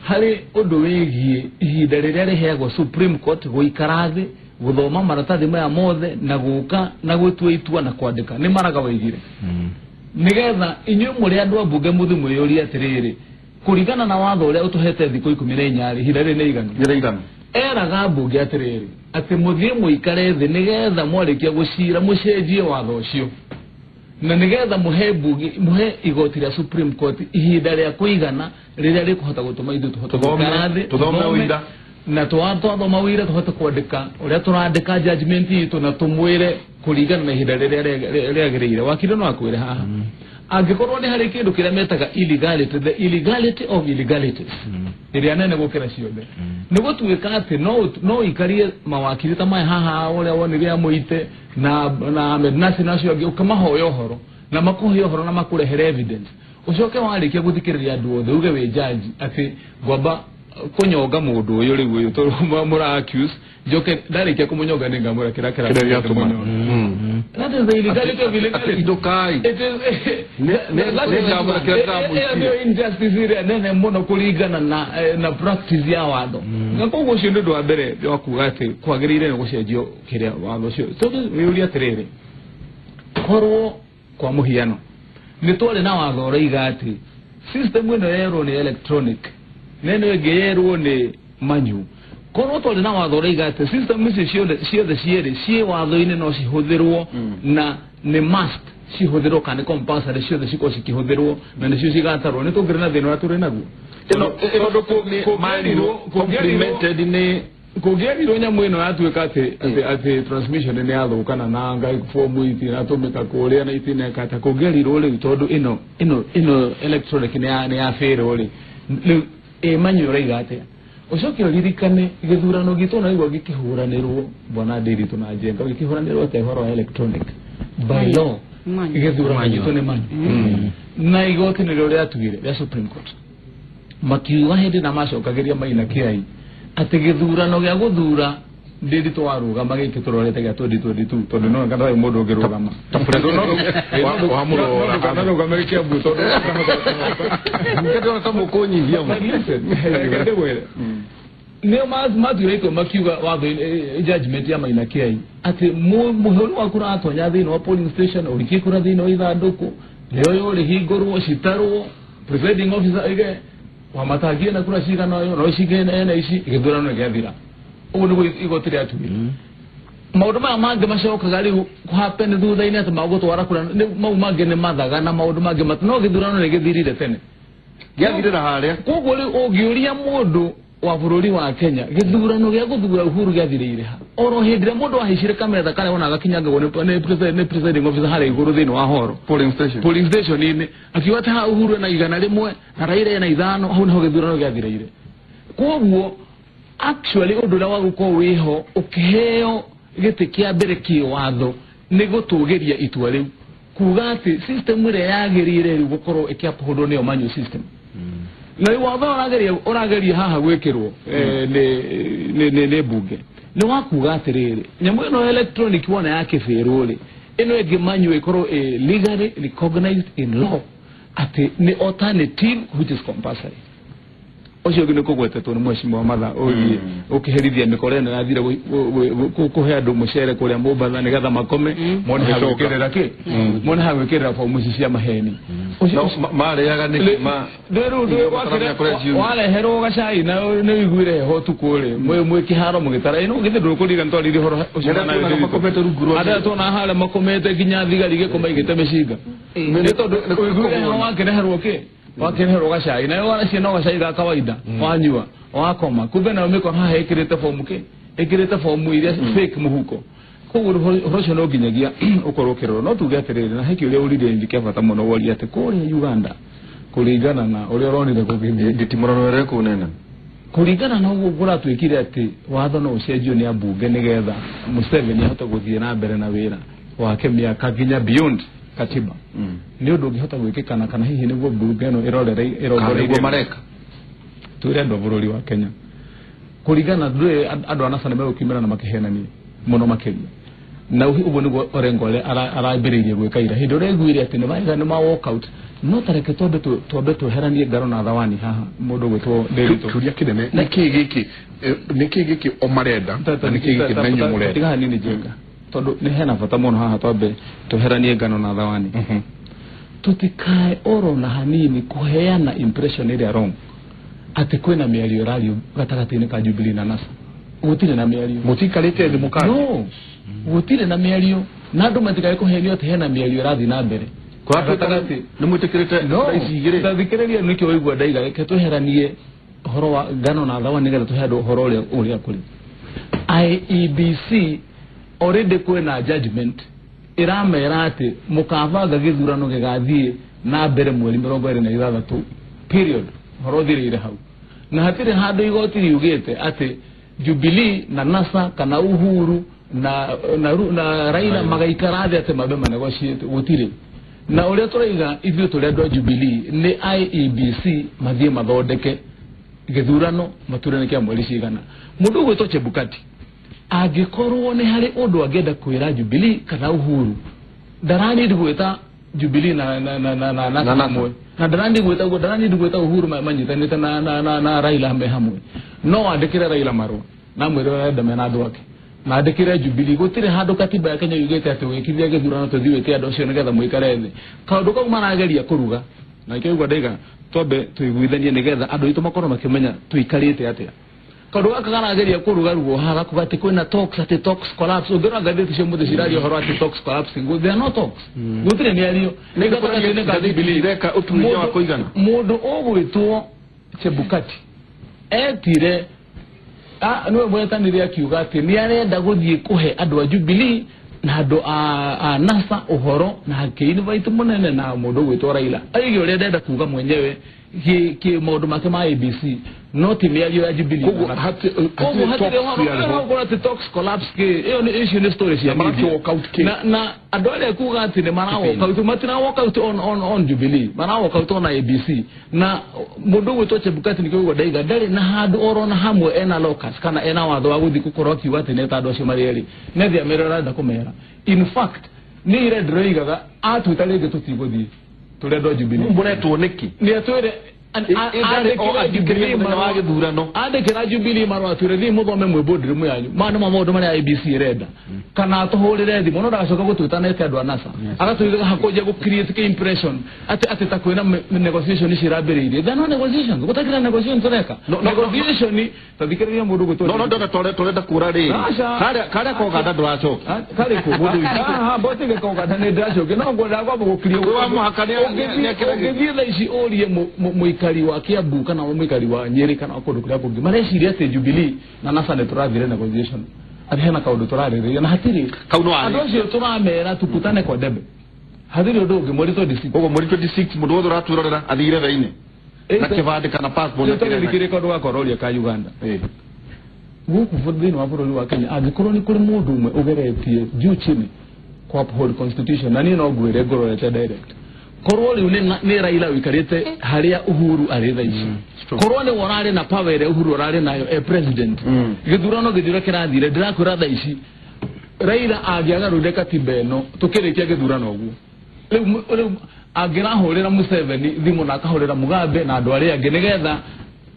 harĩ ũndũ wĩgiĩ ihinda rĩrĩa rĩheagwo Supreme Court gũikara thĩ gũthoma maratathi maya mothe na gũka na gũtua itua na kwandĩka. Nĩ Maraga waigire nĩgetha inyuĩ mũrĩ andũ a mbunge mũthiĩ mwĩyũrie atĩrĩrĩ, kũringana na watho ũrĩa ũtũhete thikũ 14 ihinda rĩrĩ nĩ igana. Eraga mbunge atĩrĩrĩ atĩ mũthiĩ mũikare thĩ nĩgetha mwarĩkia gũcira mũcenjie watho ũcio na nĩgetha mũhe mbunge mũhe igoti rĩa Supreme Court ihinda rĩa kũigana rĩrĩa rĩkũhota gũtũma ithuĩ tũhote gũikara thĩ tũthome ũira na twathoma ũira tũhote kwandĩka ũrĩa tũrandĩka judgment itũ na tũmwĩre kũringana na ihinda rĩrĩa rĩagĩrĩire. Wakiri no akwĩre haha angĩkorwo nĩ harĩ kĩndũ kĩrĩa metaga illegality, the illegality of illegalities ĩrĩa nene gũkĩra ciothe, nĩ gũtuĩka atĩ no ikarie mawakiri ta maya haha ũrĩa wonire amũite na Ahmed Nasir na acio angĩ ũkamahoya ũhoro na makũhe ũhoro na makũrehere evidence, ũcoke warĩkia gũthikĩrĩria andũ othe uge wĩ judge atĩ ngwamba kũnyonga mũndũ ũyũ rĩu ũyũ tondũ mũra accuse njoke ndarĩkia kũmũnyonga nĩ ngamwĩra kĩrĩa kĩratũma. That is the illegality of illegality. Idokai. It is nĩ injustice ĩrĩa nene mũno kũringana na practice ya watho. Na koguo ũcio nĩ ũndũ wa mbere wa kuga atĩ kwagĩrĩire nĩ gũcenjio kĩrĩa watho ũcio. Tondũ wĩyũrie atĩrĩrĩ, korwo kwa mũhiano nĩ twarĩ na watho ũroiga atĩ system ĩno yerwo nĩ electronic na ĩno ĩngĩ yerwo nĩ manual, korwo twarĩ na watho ũroiga atĩ system icio ciothe cierĩ ciĩ watho-inĩ no cihũthĩrwo na nĩ must cihũthĩrwo kana nĩ compulsory ciothe cikorwo cikĩhũthĩrwo na nĩcio cigatarwo, nĩ tũngĩrĩ na thĩna ũrĩa tũrĩ naguo. Tondũ kũngĩerirwo nyamũ ĩno yatuĩka atĩ transmission nĩ yathũkana na nga fomu itinatũmĩka kũrĩa na itineka atĩa, kũngĩerirwo rĩu tondũ ĩno electronic nĩ yabĩrwo rĩ, rĩu ĩmanyu ũraiga atĩa? Ũcoke ũririkane gĩthurano gitũ na igua gĩkĩhũranĩrwo bwana Ndiritu na Njenga gĩkĩhũranĩrwo atĩa ũhoro wa electronic by law gĩthurano gitũ nĩ manyu na igoti nĩrĩo rĩatuire rĩa Supreme Court makiuga hĩndĩ na macokagĩria Maina Kĩai atĩ gĩthurano gĩa gũthura Ndiritu warũgama gĩkĩ tũrorete gĩa 2022 tondũ no kana mũndũ ũngĩrũgama wamũrora Kĩambu tondũ ngĩtona ta mũkũnyihia nĩo matuire itua makiuga watho judgment ya Maina Kĩai atĩ mũhũri wa kura atonya thĩinĩ wa polling station ũrikie kura thĩinĩ wa ithandũkũ rĩoywo rĩhingũrwo citarwo presiding officer oige wamatangie na kura cigana ũyũ no cigene ena ici gĩthurano gĩathira. Ũguo nĩguo igoti rĩatuire. Maũndũ maya mangĩ macokaga rĩu happen thutha-inĩ atĩ magũtwara kura mau mangĩ nĩ mathaga na maũndũ mangĩ no gĩthurano nĩ gĩthirire tene gĩathirĩra harĩa. Koguo rĩu ũngĩũria mũndũ wa bũrũri wa Kenya gĩthurano gĩa gũthura Uhuru gĩathirĩire ha, oro hĩndĩ ĩrĩa mũndũ ahaicire kametha karĩa wonaga gakinyangagwo nĩ presiding officer harĩa igũrũ thĩinĩ wa horo polling station-inĩ akiuga atĩ haha Uhuru ena 100 na Raila ena 5, hau nĩho gĩthurano gĩathirĩire. Koguo actually ũndũ ũrĩa wa gũkorwo wĩho ũkĩheo gĩtĩ kĩa mbere kĩwatho nĩ gũtũgĩria itua rĩu kuga atĩ system ĩrĩa yagĩrĩire rĩu gũkorwo ĩkĩupholdwo nĩyo manual system. Na rĩu watho ũrageria haha gwĩkĩrwo nĩ mbunge nĩ wa kuga atĩrĩrĩ, nyamũ ĩno electronic wona ya kĩbĩrũ rĩ, ĩno ĩngĩ manyua ĩkorwo ĩ legally recognized in law atĩ nĩ alternative which is compulsory. Ũcio ũngĩ nĩ kũgwetetwo nĩ mheshimiwa Matha ũthiĩ ũkĩherithia mĩkora ĩno yathire kũhe andũ mũcere kũrĩa Mombatha nĩgetha makome mone ha gwĩkĩrĩra kĩ, mone ha gwĩkĩrĩra bomu ici cia maheni. Marĩaga nĩkĩ ma rĩu wareherwo gacai na nĩ ũiguire heho ũtukũ rĩ, mwĩ kĩharo mũgĩtara ĩno githĩ ndũkũririkana twaririe ũhoro ũcio na tuona harĩa makomete nginya thigari igĩkoma igĩte mĩcinga nĩ tondũ ũiguire heho wakĩreherwo kĩ, wakireherwo gacai nayo waracia no gacai ga kawaida wanyua wakoma, kumbe nayo mĩkora haha ĩkĩrĩte bomu kĩ, ĩkĩrĩte bomu iria fake mũhuko. Koguo ũhoro ũcio no nginyagia ũkorwo ũkĩrorwo. No tuge atĩrĩrĩ, na heki ũrĩa ũririe nĩ kĩa bata mũno woria atĩ kũrĩa Uganda kũringana na ũrĩa ũronire gũgĩthiĩ nditimũrorere kũu nene, kũringana na ũguo kũratuĩkire atĩ watho no ũcenjio nĩ ambunge nĩgetha Museveni ahote gũthiĩ na mbere na wĩra wake mĩaka nginya beyond katiba. Nĩ ũndũ ũngĩhota gwĩkĩkana kana hihi nĩguo mbunge ĩno ĩrongoreirie mareka twĩre andũ a bũrũri wa Kenya kũringana ndũĩ andũ a NASA nĩ megũkiumĩra na makĩhenanie mũno makĩria, na ũguo nĩguo Orengo arambĩrĩirie gwĩka ira hĩndĩ ĩrĩa aiguire atĩ nĩ ma walk out. No tareke twambe tweheranie ngaro na thawani haha mũndũ ũgwĩtwo Ndiritu. Kĩũria kĩnene nĩkĩĩ gĩkĩ, nĩkĩĩ gĩkĩ o marenda na nĩkĩĩ gĩkĩ na inyuĩ mũrenda? Tiga hanini Njenga, tondũ nĩ hena bata mũno haha twambe tweheranie ngano na thawani. Tũtikae oro na hanini kũheana impression ĩrĩa wrong atĩ kwĩna mĩario ĩrario gatagatĩ-inĩ ka Jubilee na NASA. Gũtirĩ na mĩario. Mũtikarĩte thĩ mũkaria? No, gũtirĩ na mĩario na andũ matikae kũhenio atĩ hena mĩario ĩrathiĩ na mbere. Nĩ mwĩtĩkĩrĩte No, ici igĩrĩ? Tathikĩrĩria nĩkĩo waigua ndaiga reke tweheranie ũhoro wa ngano na thawani nĩgetha tũhe andũ ũhoro ũrĩa kũrĩ. IEBC already kwĩna judgment ĩramera atĩ mũkabanga gĩthurano gĩgathiĩ na mbere mweri 26 period, ũhoro ũthirĩire hau. Na hatirĩ handũ igoti riugĩte atĩ Jubilee na NASA kana Uhuru na Raila magaikara thĩ atĩ mambe manegotiate, gũtirĩ. Na ũrĩa tũraiga ithuĩ tũrĩ andũ a Jubilee nĩ IEBC mathiĩ mathondeke gĩthurano mature nĩ kĩa mweri cigana. Mũndũ ũgwĩtwo Chebukati angĩkorwo nĩ harĩ ũndũ angĩenda kwĩra Jubilee kana Uhuru, ndaranidi gwĩta Jubilee na NASA hamwe, na ndaranidi gwĩta Uhuru manyitanĩte na Raila me hamwe. No andĩkĩre Raila marũa na mwĩre arenda mena andũ ake, na andĩkĩre Jubilee. Gũtirĩ handũ katiba ya Kenya yugĩte atĩ wĩkithia gĩthurano tũthiĩ wĩte andũ acio nĩgetha mũikare thĩ. Kaũndũ kau marageria kũruga na nĩkĩo ũguo ndaiga twambe tũiguithanie nĩgetha andũ aitũ makorwo makĩmenya tũikarĩte atĩa. Kaũndũ gaka karageria kũruga ruo haha kuga atĩ kwĩna talks, atĩ talks collapse. Ũngĩrora ngathĩti cia ũmũthĩ ciraria ũhoro atĩ talks collapse, there are no talks, gũtirĩ mĩario. Nĩ gatagatĩ-inĩ ka Jubilee ireka ũtuĩria wa kũigana. Mũndũ ũgwĩtwo Chebukati etire nĩwe mwetanire akiuga atĩ nĩ arenda gũthiĩ kũhe andũ a Jubilee na andũ a NASA ũhoro na akĩ-invite mũnene na mũndũ ũgwĩtwo Raila aige ũrĩa ndenda kuga mwenyewe kĩ maũndũ make ma ABC, no ti mĩario ya Jubilee. Koguo hatirĩ ũhoro atĩ talks collapse kĩ, ĩyo nĩ icio nĩ story cia media. Walk out kĩ? Na andũ arĩa kuga atĩ nĩ mara walk out, matira walk out on Jubilee, mara walk out on ABC. Na mũndũ ũgwĩtwo Chebukati nĩkĩo ũguo ndaiga ndarĩ na handũ oro na hamwe ena locus kana ena watho wa gũthiĩ gũkorwo akiuga atĩ neta andũ acio marĩ erĩ nĩ athiĩ amere arenda kũmera. In fact nĩ ira ndĩroigaga atwĩta rĩngĩ tũtigũthiĩ tũrĩ andũ a Jubilee. Mũretwo nĩkĩ? Nĩ atwĩre andĩkĩra Jubilee marũa atwĩre thiĩ mũthome mwĩ boardroom yanyu, maya nĩmo maũndũ marĩa IEBC ĩrenda, kana atũhũrĩre thimũ no ndagacoka gũtwĩta nete andũ a NASA agatwĩra hakũnjia gũ create impression atĩ ta kwĩna negotiation cirambĩrĩirie. There are no negotiations, gũtakĩra negotiation tũreka negotiation. Tathikĩrĩria mũndũ ũgwĩtwo No ndona tũrenda kũra rĩrĩ karĩa koganda ndũracokia karĩ kũ haha mbotige koganda nĩ ndĩracokia no ngwendaga kwamba gũkiria wa mũhaka ũngĩthiĩ thaa ici ũrie mũikari wa Kiambu kana mũikari wa Nyeri kana wa kũndũ kũrĩa kũngĩ mareciria atĩ Jubilee na NASA nĩ tũrathire negotiation atĩ hena kaũndũ tũrarĩrĩria na hatirĩ kau no andũ acio tũramera tukutane kwa debe, hatirĩ ũndũ ũngĩ mweri 26. Koguo mweri 26 mũndũ wothe ũratwĩrorera athire thaa-inĩ na kĩbandĩ kana passport na kĩrĩa kĩrĩ kaũndũ ga kororia ka Uganda gũkũ thĩinĩ wa bũrũri wa Kenya. Angĩkorwo nĩ kũrĩ mũndũ ũmwe ũgeretie juu chini kwa uphold constitution, na niĩ no ngwĩre ngũrorete direct Korwo riu ni Raila wikarite haria Uhuru ari thaa ici. Korwo ni worari na power ĩrĩa Uhuru arari nayo e president. Gĩthurano gĩthira kĩrathire ndĩrakwĩra thaa ici Raila angĩagarũrire katiba ĩno tũkĩrĩkia gĩthurano ũguo. Rĩu angĩrahũrĩra Museveni thimũ na akahũrĩra Mugabe na andũ arĩa angĩ nĩgetha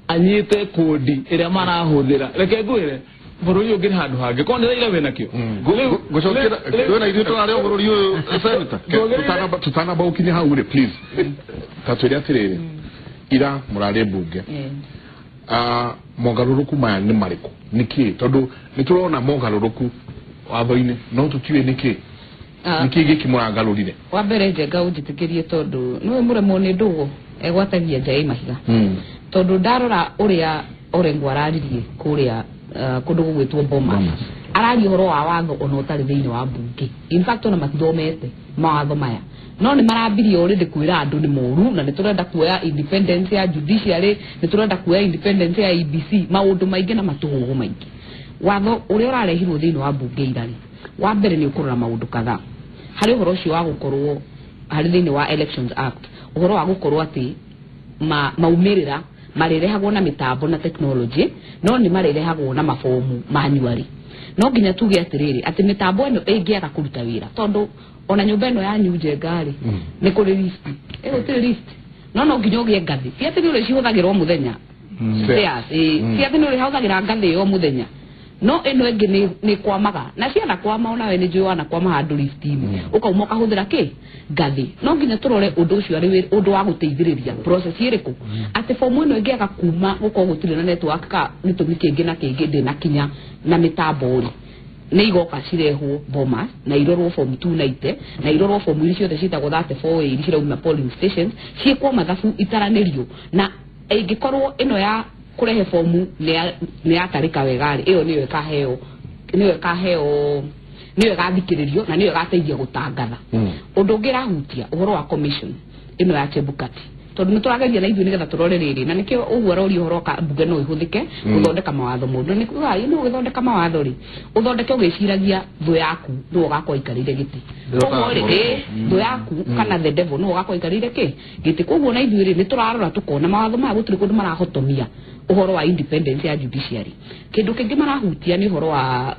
anyite kodi ĩrĩa marahũthĩra. Reke ngwĩre bũrũri ũngĩ nĩ handũ hangĩ korwo nĩ Raila wĩna kĩo. Ngũcokera wĩna ithuĩ tũrarĩ o bũrũri ũyũ senator. Tutanamba ũkinye hau rĩ please. Ta twĩre atĩrĩrĩ ira mũrarĩ mbunge. Mogarũrũku maya nĩ marĩkũ? Nĩkĩ? Tondũ nĩ tũrona mogarũrũku watho-inĩ no tũtiũĩ nĩkĩ. Nĩkĩ gĩkĩ mũragarũrire? Wa mbere Njenga ũnjĩtĩkĩrie tondũ nĩwe mũremwo nĩ ndũgũ egwatagia nja ĩ mahiga. Tondũ ndarora ũrĩa Orengo araririe kũrĩa kũndũ gũgwĩtwo Bomas. Araria ũhoro wa watho ona ũtarĩ thĩinĩ wa mbunge. In fact ona matithomete mawatho maya. No nĩ marambirie already kwĩra andũ nĩ moru na nĩ tũrenda kuoya independence ya judiciary, nĩ tũrenda kuoya independence ya IEBC, maũndũ maingĩ na matũhũhũ maingĩ. Watho ũrĩa ũrarehirwo thĩinĩ wa mbunge ira-rĩ, wa mbere nĩ ũkũrora maũndũ kadhaa. Harĩ ũhoro ũcio wa gũkorwo harĩ thĩinĩ wa Elections Act, ũhoro wa gũkorwo atĩ maumĩrĩra marĩrehagwo na mĩtambo na technology, no nĩ marĩrehagwo na mabomu manually. No nginya tuge atĩrĩrĩ atĩ mĩtambo ĩno ĩngĩaga kũruta wĩra tondũ ona nyũmba ĩno yanyu Njenga-rĩ nĩ kũrĩ lift, gũtirĩ lift, no nginya ũgĩe ngathĩ. Ti atĩ nĩ ũrĩcihũthagĩra o mũthenya. Stairs, ti atĩ nĩ ũrĩhũthagĩra ngathĩ ĩyo o mũthenya. No ĩno ĩngĩ nĩ kwamaga na ciana kwama ona we nĩ njũĩ wanakwama handũ lift-inĩ ũkauma ũkahũthĩra kĩ ngathĩ. No nginya tũrore ũndũ ũcio arĩ ũndũ wa gũteithĩrĩria process ĩrĩkũ atĩ fomu ĩno ĩngĩaga kuma gũkorwo gũtirĩ na network ka gĩtũmi kĩngĩ na kĩngĩ ndĩnakinya na mĩtambo rĩ nĩ igoka cirehwo Bomas na irorwo form 290 na irorwo form iria ciothe ciĩtagwo 34 iria cirauma polling stations ciĩkwo mathabu itaranĩrio na ĩngĩkorwo ĩno ya kũrehe fomu nĩ yatarĩka wega rĩ ĩyo nĩyo ĩkaheo nĩyo ĩgathikĩrĩrio na nĩyo ĩgateithia gũtangatha. Ũndũ ũngĩ ĩrahutia ũhoro wa commission ĩno ya Chebukati tondũ nĩ tũrageria na ithuĩ nĩgetha tũrore rĩrĩ na nĩkĩo ũguo aroria ũhoro ka mbunge no ĩhũthĩke gũthondeka mawatho. Mũndũ nĩ ũgĩthondeka mawatho rĩ ũthondeke ũgĩciragia thũ yaku nĩwe ũgakorwo aikarĩire gĩtĩ. Koguo rĩ thũ yaku kana the devil nĩwe ũgakorwo aikarĩire kĩ gĩtĩ. Koguo na ithuĩ rĩ nĩ tũrarora tũkona mawatho maya gũtirĩ kũndũ marahotomia ũhoro wa independence ya judiciary. Kĩndũ kĩngĩ marahutia nĩ ũhoro wa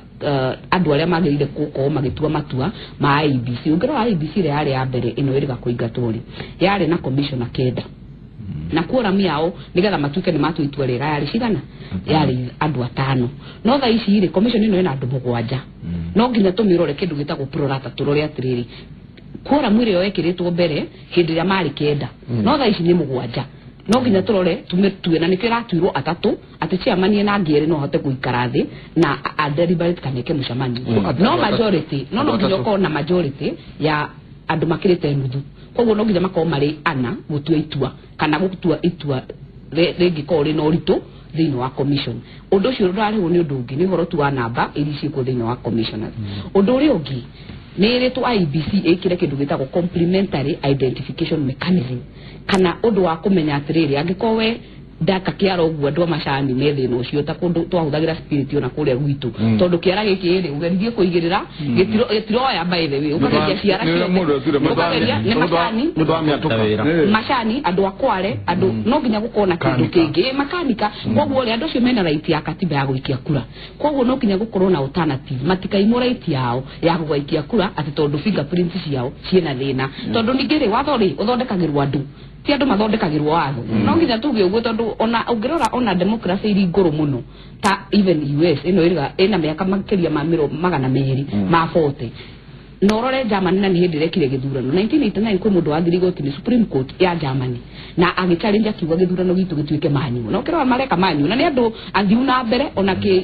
andũ arĩa magĩrĩire gũkorwo magĩtua matua ma IEBC. Ũngĩrora IEBC ĩrĩa yarĩ ya mbere ĩno ĩrĩga kũingatwo rĩ yarĩ na commissioner 9 na quorum yao nĩgetha matuĩke nĩ matua itua rĩega yarĩ cigana yarĩ andũ 5. No thaa ici rĩ commission ĩno ĩna andũ 7. No nginya tũmĩrore kĩndũ gĩtagwo pro rata tũrore atĩrĩrĩ quorum ĩrĩa yekĩrĩtwo mbere hĩndĩ ĩrĩa marĩ 9 no thaa ici nĩ 7. No nginya tũrore tũmĩtue na nĩkĩo ĩratuirwo 3 atĩ chairman na angĩ erĩ no ahote gũikara thĩ na a deliberate kana eke mũcemanio. No majority no nginya ũkorwo na majority ya andũ makĩrĩte nuthu. Koguo no nginya makorwo marĩ 4 gũtua itua kana gũtua itua rĩngĩkorwo rĩna ũritũ thĩinĩ wa commission. Ũndũ ũcio ũrarehwo nĩ ũndũ ũngĩ nĩ ũhoro tu wa namba iria ciĩkuo thĩinĩ wa commissioners. Ũndũ ũrĩa ũngĩ nĩ ĩrĩtwo IEBC ĩkĩre kĩndũ gĩtagwo complementary identification mechanism kana ũndũ wa kũmenya atĩrĩrĩ angĩkorwo we ndaka kĩara ũguo andũ a macani me thĩna ũcio ta kũndũ twahũthagĩra spirit ona kũrĩa gwitũ tondũ kĩara gĩkĩ rĩ ũgeririe kũigĩrĩra gĩtiroya by the way ũkageria ciara ciothe ũkageria nĩ macani macani andũ a Kware andũ no nginya gũkorwo na kĩndũ kĩngĩ makanika. Koguo rĩ andũ acio mena right ya katiba ya gũikia kura. Koguo no nginya gũkorwo na alternative matikaimwo right yao ya gũikia kura atĩ tondũ fingerprints ciao ciĩna thĩna. Tondũ ningĩ rĩ watho rĩ ũthondekagĩrwo andũ ti andũ mathondekagĩrwo watho. No nginya tuge ũguo tondũ ona ũngĩrora ona democracy iri ngũrũ mũno ta even US ĩno ĩrĩga ĩna mĩaka makĩria ma 200 ma 40. Na ũrore Germany na nĩ hĩndĩ ĩrekire gĩthurano 1989 kwĩ mũndũ wathire igoti-inĩ Supreme Court ya Germany na agĩchallenge akiuga gĩthurano gitũ gĩtuĩke manual. Na ũkĩrora mareka manual na nĩ andũ athiu na mbere ona kĩ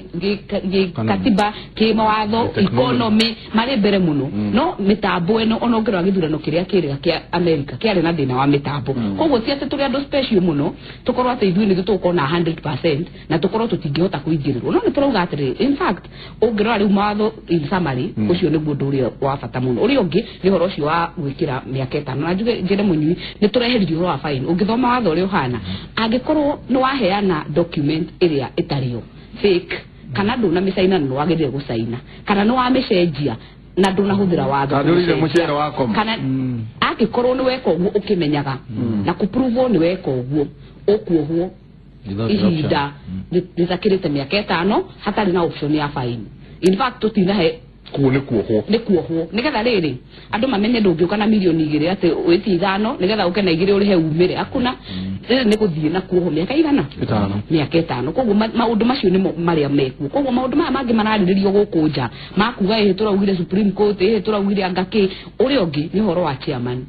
katiba kĩ mawatho economy marĩ mbere mũno. No mĩtambo ĩno ona ũngĩrora gĩthurano kĩrĩa kĩrĩga kĩa America kĩarĩ na thĩna wa mĩtambo. Koguo ti atĩ tũrĩ andũ special mũno tũkorwo atĩ ithuĩ nĩthuĩ tũgũkorwo na 100% na tũkorwo tũtingĩhota kũingĩrĩrwo. No nĩ tũrauga atĩrĩrĩ in fact ũngĩrora rĩu mawatho in summary ũcio nĩguo ũndũ ũrĩa wa bata mũno. Ũrĩa ũngĩ nĩ ũhoro ũcio wa gwĩkĩra mĩaka 5 na njuge njĩre mũnyui nĩ tũreheririe ũhoro wa fine. Ũngĩthoma watho ũrĩa ũhana angĩkorwo nĩ waheana document ĩrĩa ĩtarĩ yo fake kana ndũnamĩcaina na nĩ wagĩrĩire gũcaina kana nĩ wamĩcenjia na ndũnahũthĩra watho Kana ndũrĩire mũcere wa koma. Kana angĩkorwo nĩ weka ũguo ũkĩmenyaga na kũpruvwo nĩ weka ũguo ũkuohwo ihinda rĩtakĩrĩte mĩaka 5 hatarĩ na option ya fine. In fact tũtinahe kuo nĩ kuohwo nĩ kuohwo nĩgetha rĩrĩ andũ mamenye ndũngĩũka na milioni 2 atĩ wĩtie 5 nĩgetha ũke na 2 ũrĩhe umĩre hakuna. Rĩrĩ nĩ gũthiĩ na kuohwo mĩaka igana mĩaka 5. Koguo maũndũ macio nĩmo marĩa mekuo. Koguo maũndũ maya mangĩ mararĩrĩrio gũkũ nja makuga ĩhĩ tũraugire Supreme Court, ĩhĩ tũraugire anga kĩ, ũrĩa ũngĩ nĩ ũhoro wa chairman.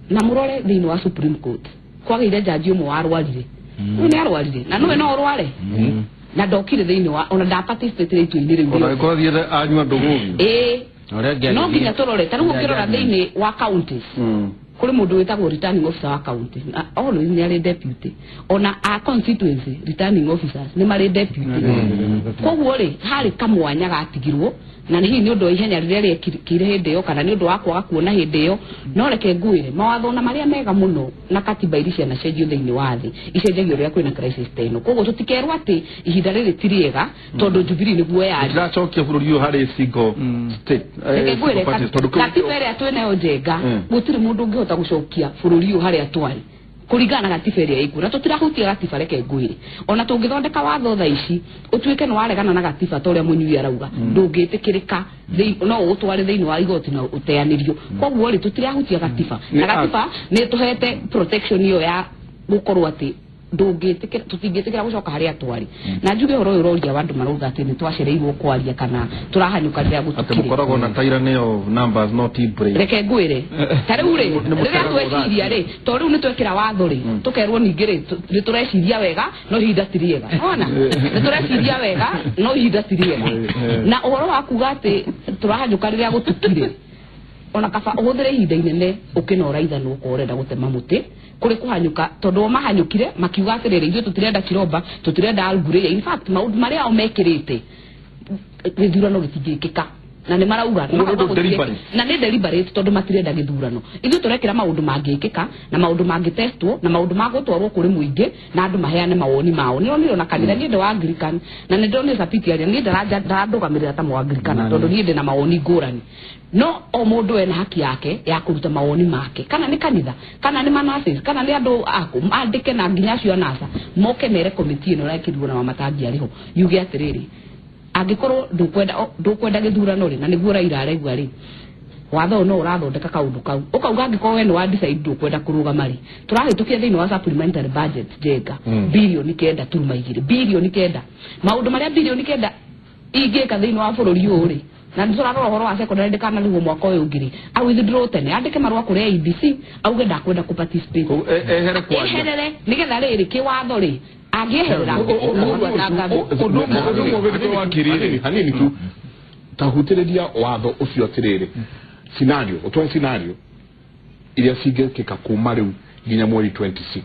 Na mũrore thĩinĩ wa Supreme Court kwagĩire jaji ũmwe warwarire. Ũyũ nĩ arwarire na nĩwe no ũrware na ndokire thĩinĩ wa ona nda participate itua-inĩ rĩu. Ona gĩkorwo thiĩte anyua ndũgũ. Ĩĩ no nginya tũrore ta rĩu ũngĩrora thĩinĩ wa counties kũrĩ mũndũ wĩtagwo returning officer wa county na always nĩ arĩ deputy, ona a constituency returning officers nĩ marĩ deputy. Koguo rĩ harĩ kamwanya gatigirwo na hihi nĩ ũndũ wa ihenya rĩrĩa rĩekire hĩndĩ ĩyo kana nĩ ũndũ wa kwaga kuona hĩndĩ ĩyo. No reke ngwĩre mawatho na marĩa mega mũno na katiba iria cianacenjio thĩinĩ wa thĩ icenjagio rĩrĩa kwĩna crisis ta ĩno. Koguo tũtikerwo atĩ ihinda rĩrĩ ti rĩega tondũ Jubilee nĩguo yarĩ ndĩracokia bũrũri ũyũ harĩ single state. Reke ngwĩre katiba ĩrĩa twĩnayo Njenga gũtirĩ mũndũ ũngĩhota gũcokia bũrũri ũyũ harĩa twarĩ kũringana na gatiba ĩrĩa ĩkuo na tũtirahutia gatiba. Reke ngwĩre ona tũngĩthondeka watho thaa ici ũtuĩke nĩ waregana na gatiba ta ũrĩa Mũnyui arauga ndũngĩtĩkĩrĩka, no ũtware thĩinĩ wa igoti na ũteanĩrio. Koguo rĩ tũtirahutia gatiba na gatiba nĩ tũhete protection ĩyo ya gũkorwo atĩ ndũngĩtĩkĩra, tũtingĩtĩkĩra gũcoka harĩa twarĩ. Na njuge ũhoro ũyũ ũroria wa andũ marauga atĩ nĩ twacereirwo kwaria kana tũrahanyũka rĩrĩa Atĩ gũtukire. mũkoragwo na tyranny of numbers not brain. Reke ngwĩre ta rĩu rĩ rĩrĩa tweciria rĩ to rĩu nĩ twekĩra watho rĩ tũkerwo ningĩ rĩ nĩ tũreciria wega no ihinda ti rĩega. Wona nĩ tũreciria wega no ihinda ti rĩega. Na ũhoro wa kuga atĩ tũrahanyũka rĩrĩa gũtukire ona kaba ũhũthĩre ihinda inene ũkĩnora ithanwa okorwo ũrenda gũtema mũtĩ kũrĩ kũhanyũka tondũ o mahanyũkire makiuga atĩrĩrĩ ithuĩ tũtirenda Chiromba tũtirenda Algureya. In fact maũndũ marĩa o mekĩrĩte gĩthurano gĩtingĩkĩka na nĩ marauga na nĩ deliberate tondũ matirenda gĩthurano. Ithuĩ tũrekĩra maũndũ mangĩkĩka na maũndũ mangĩtestwo na maũndũ magũtwarwo kũrĩ mũingĩ na andũ maheane mawoni mao. Nĩ ronire ona kanitha niĩ ndĩ wa Anglican na nĩ ndonire Sapiti aria niĩ ndarandũgamĩrĩra ta Mũanglikana tondũ niĩ ndĩ na mawoni ngũrani. No o mũndũ ena haki yake ya kũruta mawoni make, kana nĩ kanitha kana nĩ manasis kana nĩ andũ aku mandĩke na nginya acio a NASA moke mere komiti ĩno ĩrekĩrirwo na Wamatangi arĩ ho yuge atĩrĩrĩ angĩkorwo ndũkwenda gĩthurano rĩ na nĩguo Raila araigua rĩ watho no ũrathondeka kaũndũ kau ũkauga angĩkorwo we nĩ wa decide ndũkwenda kũrũgama rĩ tũrahĩtũkia thĩinĩ wa supplementary budget Njenga bilioni 9.2 bilioni 9 maũndũ marĩa bilioni 9 ingĩka thĩinĩ wa bũrũri ũyũ rĩ na nĩ tũrarora ũhoro wa secondary ndĩkanarigwo mwaka ũyũ ũngĩ rĩ a withdraw tene andĩke marũa kũrĩ IEBC auge ndakwenda kũ participate ehere kwaria eherere nĩgetha rĩrĩ kĩwatho rĩ angĩeherera hanini tu tahutĩrĩria watho ũcio atĩrĩrĩ scenario ũtwae scenario iria cingĩkĩka kuma rĩu nginya mweri 26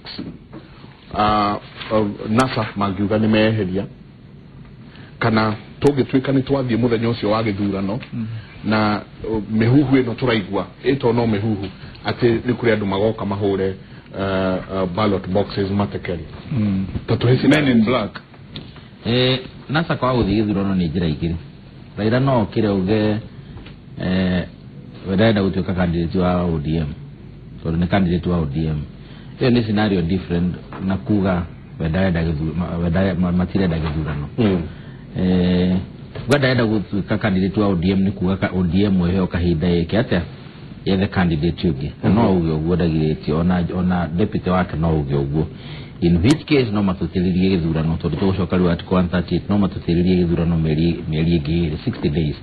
NASA mangiuga nĩ meheria kana tũngĩtuĩka nĩ twathiĩ mũthenya ũcio wa gĩthurano na mĩhuhu ĩno tũraigua ĩto no mĩhuhu atĩ nĩ kũrĩ andũ magoka mahũre ballot boxes matekeri. Men in black. NASA kwa gũthiĩ gĩthurano nĩ njĩra igĩrĩ. Raila no okire uge ndĩrenda gũtuĩka candidate wa ODM tondũ nĩ candidate wa ODM. Ĩyo nĩ scenario different na kuga we ndarenda gĩthurano matirenda gĩthurano. Kuga ndarenda gũtuĩka candidate wa ODM nĩ kuga ODM ĩheo kahinda ĩke atĩa yethe candidate ũngĩ no uge ũguo ndagirĩtio ona deputy wake no uge ũguo. In which case no matũtĩrĩrie gĩthurano tondũ tũgũcoka rĩu article 138 no matũtĩrĩrie gĩthurano mĩeri ĩngĩ 60 days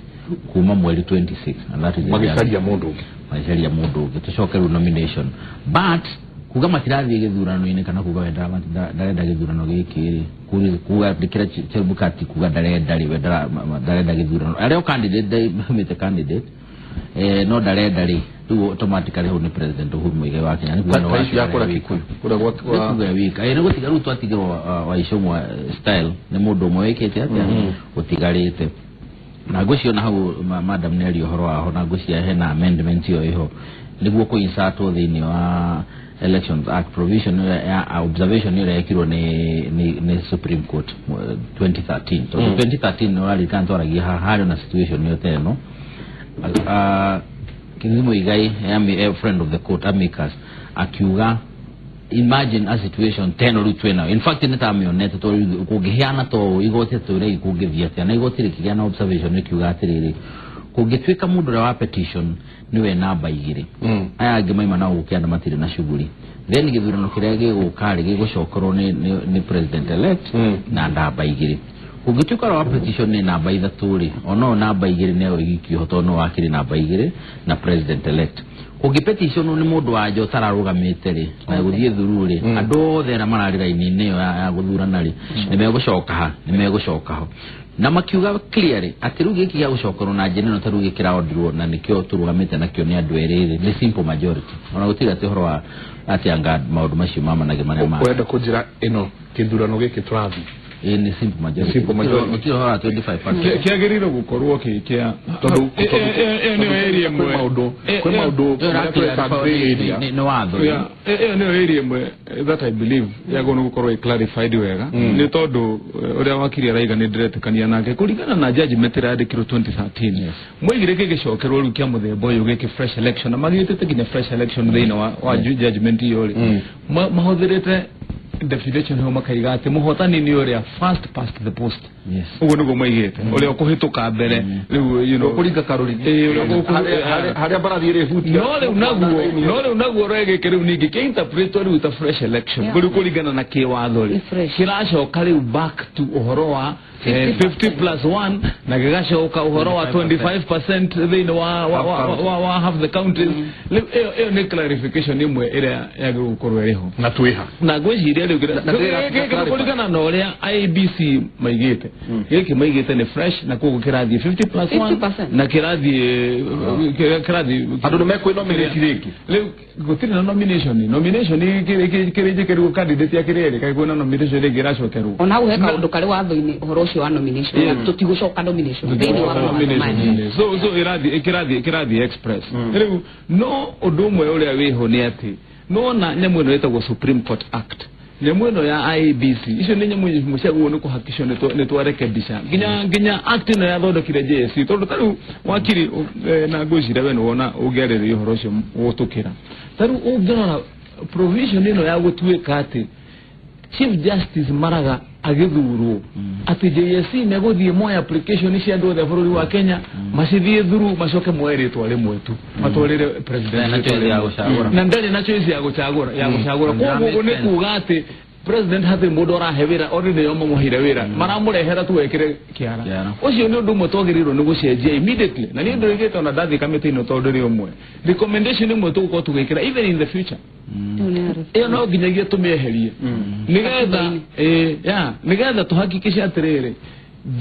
kuma mweri 26 and that is magĩcaria mũndũ ũngĩ magĩcaria mũndũ ũngĩ tũcoke rĩu nomination. But kuga matirathiĩ gĩthurano-inĩ kana kuga we ndarenda gĩthurano gĩkĩ rĩ kuga ndĩkĩra Chebukati kuga ndarenda rĩ we ndarenda gĩthurano arĩa o candidate ndaumĩte candidate no ndarenda rĩ rĩu automatically hau nĩ president Uhuru Muigai wa Kenya nĩkuga nĩ wa kũrĩa Kikuyu kũrĩa gwa wika nĩ gũtiga rĩu twatigĩrwo Waicũmwa style nĩ mũndũ ũmwe wĩkĩte atĩa ũtigarĩte na ngwĩciria ona hau madam nĩ aria ũhoro waho na ngwĩciria hena amendment ĩyo ĩho nĩguo kũinsatwo thĩinĩ wa Elections Act provision ya observation ĩyo yekirwo nĩ Supreme Court 2013 tondũ 2013 nĩ ũraririkana twaragia harĩ na situation ĩyo ta ĩno Kingsley Muigai a friend of the court amicus akiuga imagine a situation 10 rĩu twĩnayo. In fact nĩ tamĩonete tondũ kũngĩheana to ũũ igoti atũrĩa kũngĩthiĩ atĩa, na igoti rĩkĩgĩa na observation rĩkiuga atĩrĩrĩ, kũngĩtuĩka mũndũ ũrĩa wa petition nĩwe namba 2, aya angĩ maima nao gũkĩanda matirĩ na shughuli, then gĩthurano kĩrĩa gĩgũka rĩ gĩgũcokerwo nĩ president elect na namba 2. Kũngĩtuĩka ũrĩa wa petition nĩ namba 3 rĩ, ono namba 2 nĩyo ĩgĩkio tondũ no wakĩrĩ namba 2 na president elect. Kũngĩ petition nĩ mũndũ wa nja ũtararũgamĩte rĩ na gũthiĩ thuru rĩ, andũ othe arĩa mararĩ raini-inĩ ĩyo ya gũthurana rĩ nĩmegũcoka ha, nĩmegũcoka ho. Na makiuga clearly atĩ rĩu gĩkĩ gĩa gũcokerwo na njĩra ĩno ta rĩu gĩkĩraondirwo na nĩkĩo tũrũgamĩte nakĩo nĩ andũ erĩ rĩ, nĩ simple majority. Ona gũtirĩ atĩ ũhoro wa atĩ anga maũndũ macio mamanage marĩa ma Ũrenda kũnjĩra ĩno kĩthurano gĩkĩ tũrathiĩ Ĩĩ, nĩ simple majority. Simple majority. Gũtirĩ ũhoro wa 25%. Kĩagĩrĩirwo gũkorwo kĩ kĩa Tondũ ĩyo nĩyo area kwĩ ĩmwe. maũndũ kwĩ maũndũ marĩa tũreta grey area. Nĩ watho. Yeah, ĩyo nĩyo area ĩmwe that I believe yagĩrĩirwo nĩ gũkorwo ĩ clarified wega, nĩ tondũ ũrĩa wakiri araiga nĩ ndĩretĩkania nake kũringana na judgment ĩrĩa yandĩkirwo 2013. Mwaigire gĩgĩcokerwo rĩu kĩa mũthemba ũyũ gĩkĩ fresh election, na magĩtĩte nginya fresh election thĩinĩ wa judgment ĩyo rĩ, mahũthĩrĩte definition ĩyo makaiga atĩ mũhotani nĩ ũrĩa first past the post. Ũguo nĩguo maigĩte ũrĩa ũkũhĩtũka mbere rĩu, you know, Kũringa karũrigi. Ĩĩ, ũrĩa Harĩa mbarathi ĩrĩhutia. No rĩu naguo rĩgĩkĩ rĩu ningĩ kĩ-interpretwo rĩu ta fresh election rĩu kũringana na kĩwatho rĩ, Nĩ fresh. kĩracoka rĩu back to ũhoro wa 50 plus 1 na gĩgacoka ũhoro wa 25% thĩinĩ wa half the counties. Rĩu ĩyo nĩ clarification ĩmwe ĩrĩa yagĩrĩirwo gũkorwo ĩrĩ ho Na twĩha na ngwĩciria rĩu kũringana na ũrĩa IEBC maigĩte, gĩkĩ maigĩte nĩ fresh na koguo kĩrathiĩ 50 plus 1 50%. na kĩrathiĩ Andũ nĩ mekwĩnominate rĩngĩ. Rĩu gũtirĩ na nomination kĩrĩ njĩkĩrwo candidate ya kĩrĩa ĩrĩ kaĩ kwĩna nomination rĩngĩ ĩracokerwo. Ona hau he kaũndũ karĩ watho-inĩ ũhoro ũcio wa nomination, tũtigũcoka nomination thĩinĩ wa mawatho maya. So ĩrathiĩ express rĩu. No ũndũ ũmwe ũrĩa wĩho nĩ atĩ nona nyamũ ĩno ĩtagwo Supreme Court Act, nyamũ ĩno ya IEBC, icio nĩ nyamũ imwe ciagĩrĩirwo nĩ kũhakikishwo nĩ twarekebisha nginya act ĩno yathondekire JSC, tondũ ta rĩu wakiri na ngwĩciria we nĩwona ũngĩarĩrĩria ũhoro ũcio gũtũkĩra. Ta rĩu ũngĩrora provision ĩno ya gũtuĩka atĩ Chief Justice Maraga agĩthurwo atĩ JSC megũthiĩ moe application cia andũ othe a bũrũri wa Kenya, macithiĩ through, macoke moe rĩtwa rĩmwe tu matwarĩre president Ndarĩ na rĩtwa choice ya rĩmwe. gũcagũra. Na ndarĩ na choice ya gũcagũra koguo That nĩ makes sense. kuga atĩ president hatirĩ mũndũ arahe wĩra, already nĩo mamũheire wĩra, maramũrehera tu ekĩre kĩara. Kĩara. Ũcio nĩ ũndũ ũmwe twagĩrĩirwo nĩ gũcenjia immediately, na niĩ ndũrĩgĩte ona ndathiĩ kamĩtĩ-inĩ tondũ rĩ ũmwe recommendation ĩmwe tũgũkorwo tũgĩkĩra even in the future Rĩu nĩ harĩ. Ĩyo no nginyagia tũmĩeherie nĩgetha ya nĩgetha tũhakikishe atĩrĩrĩ,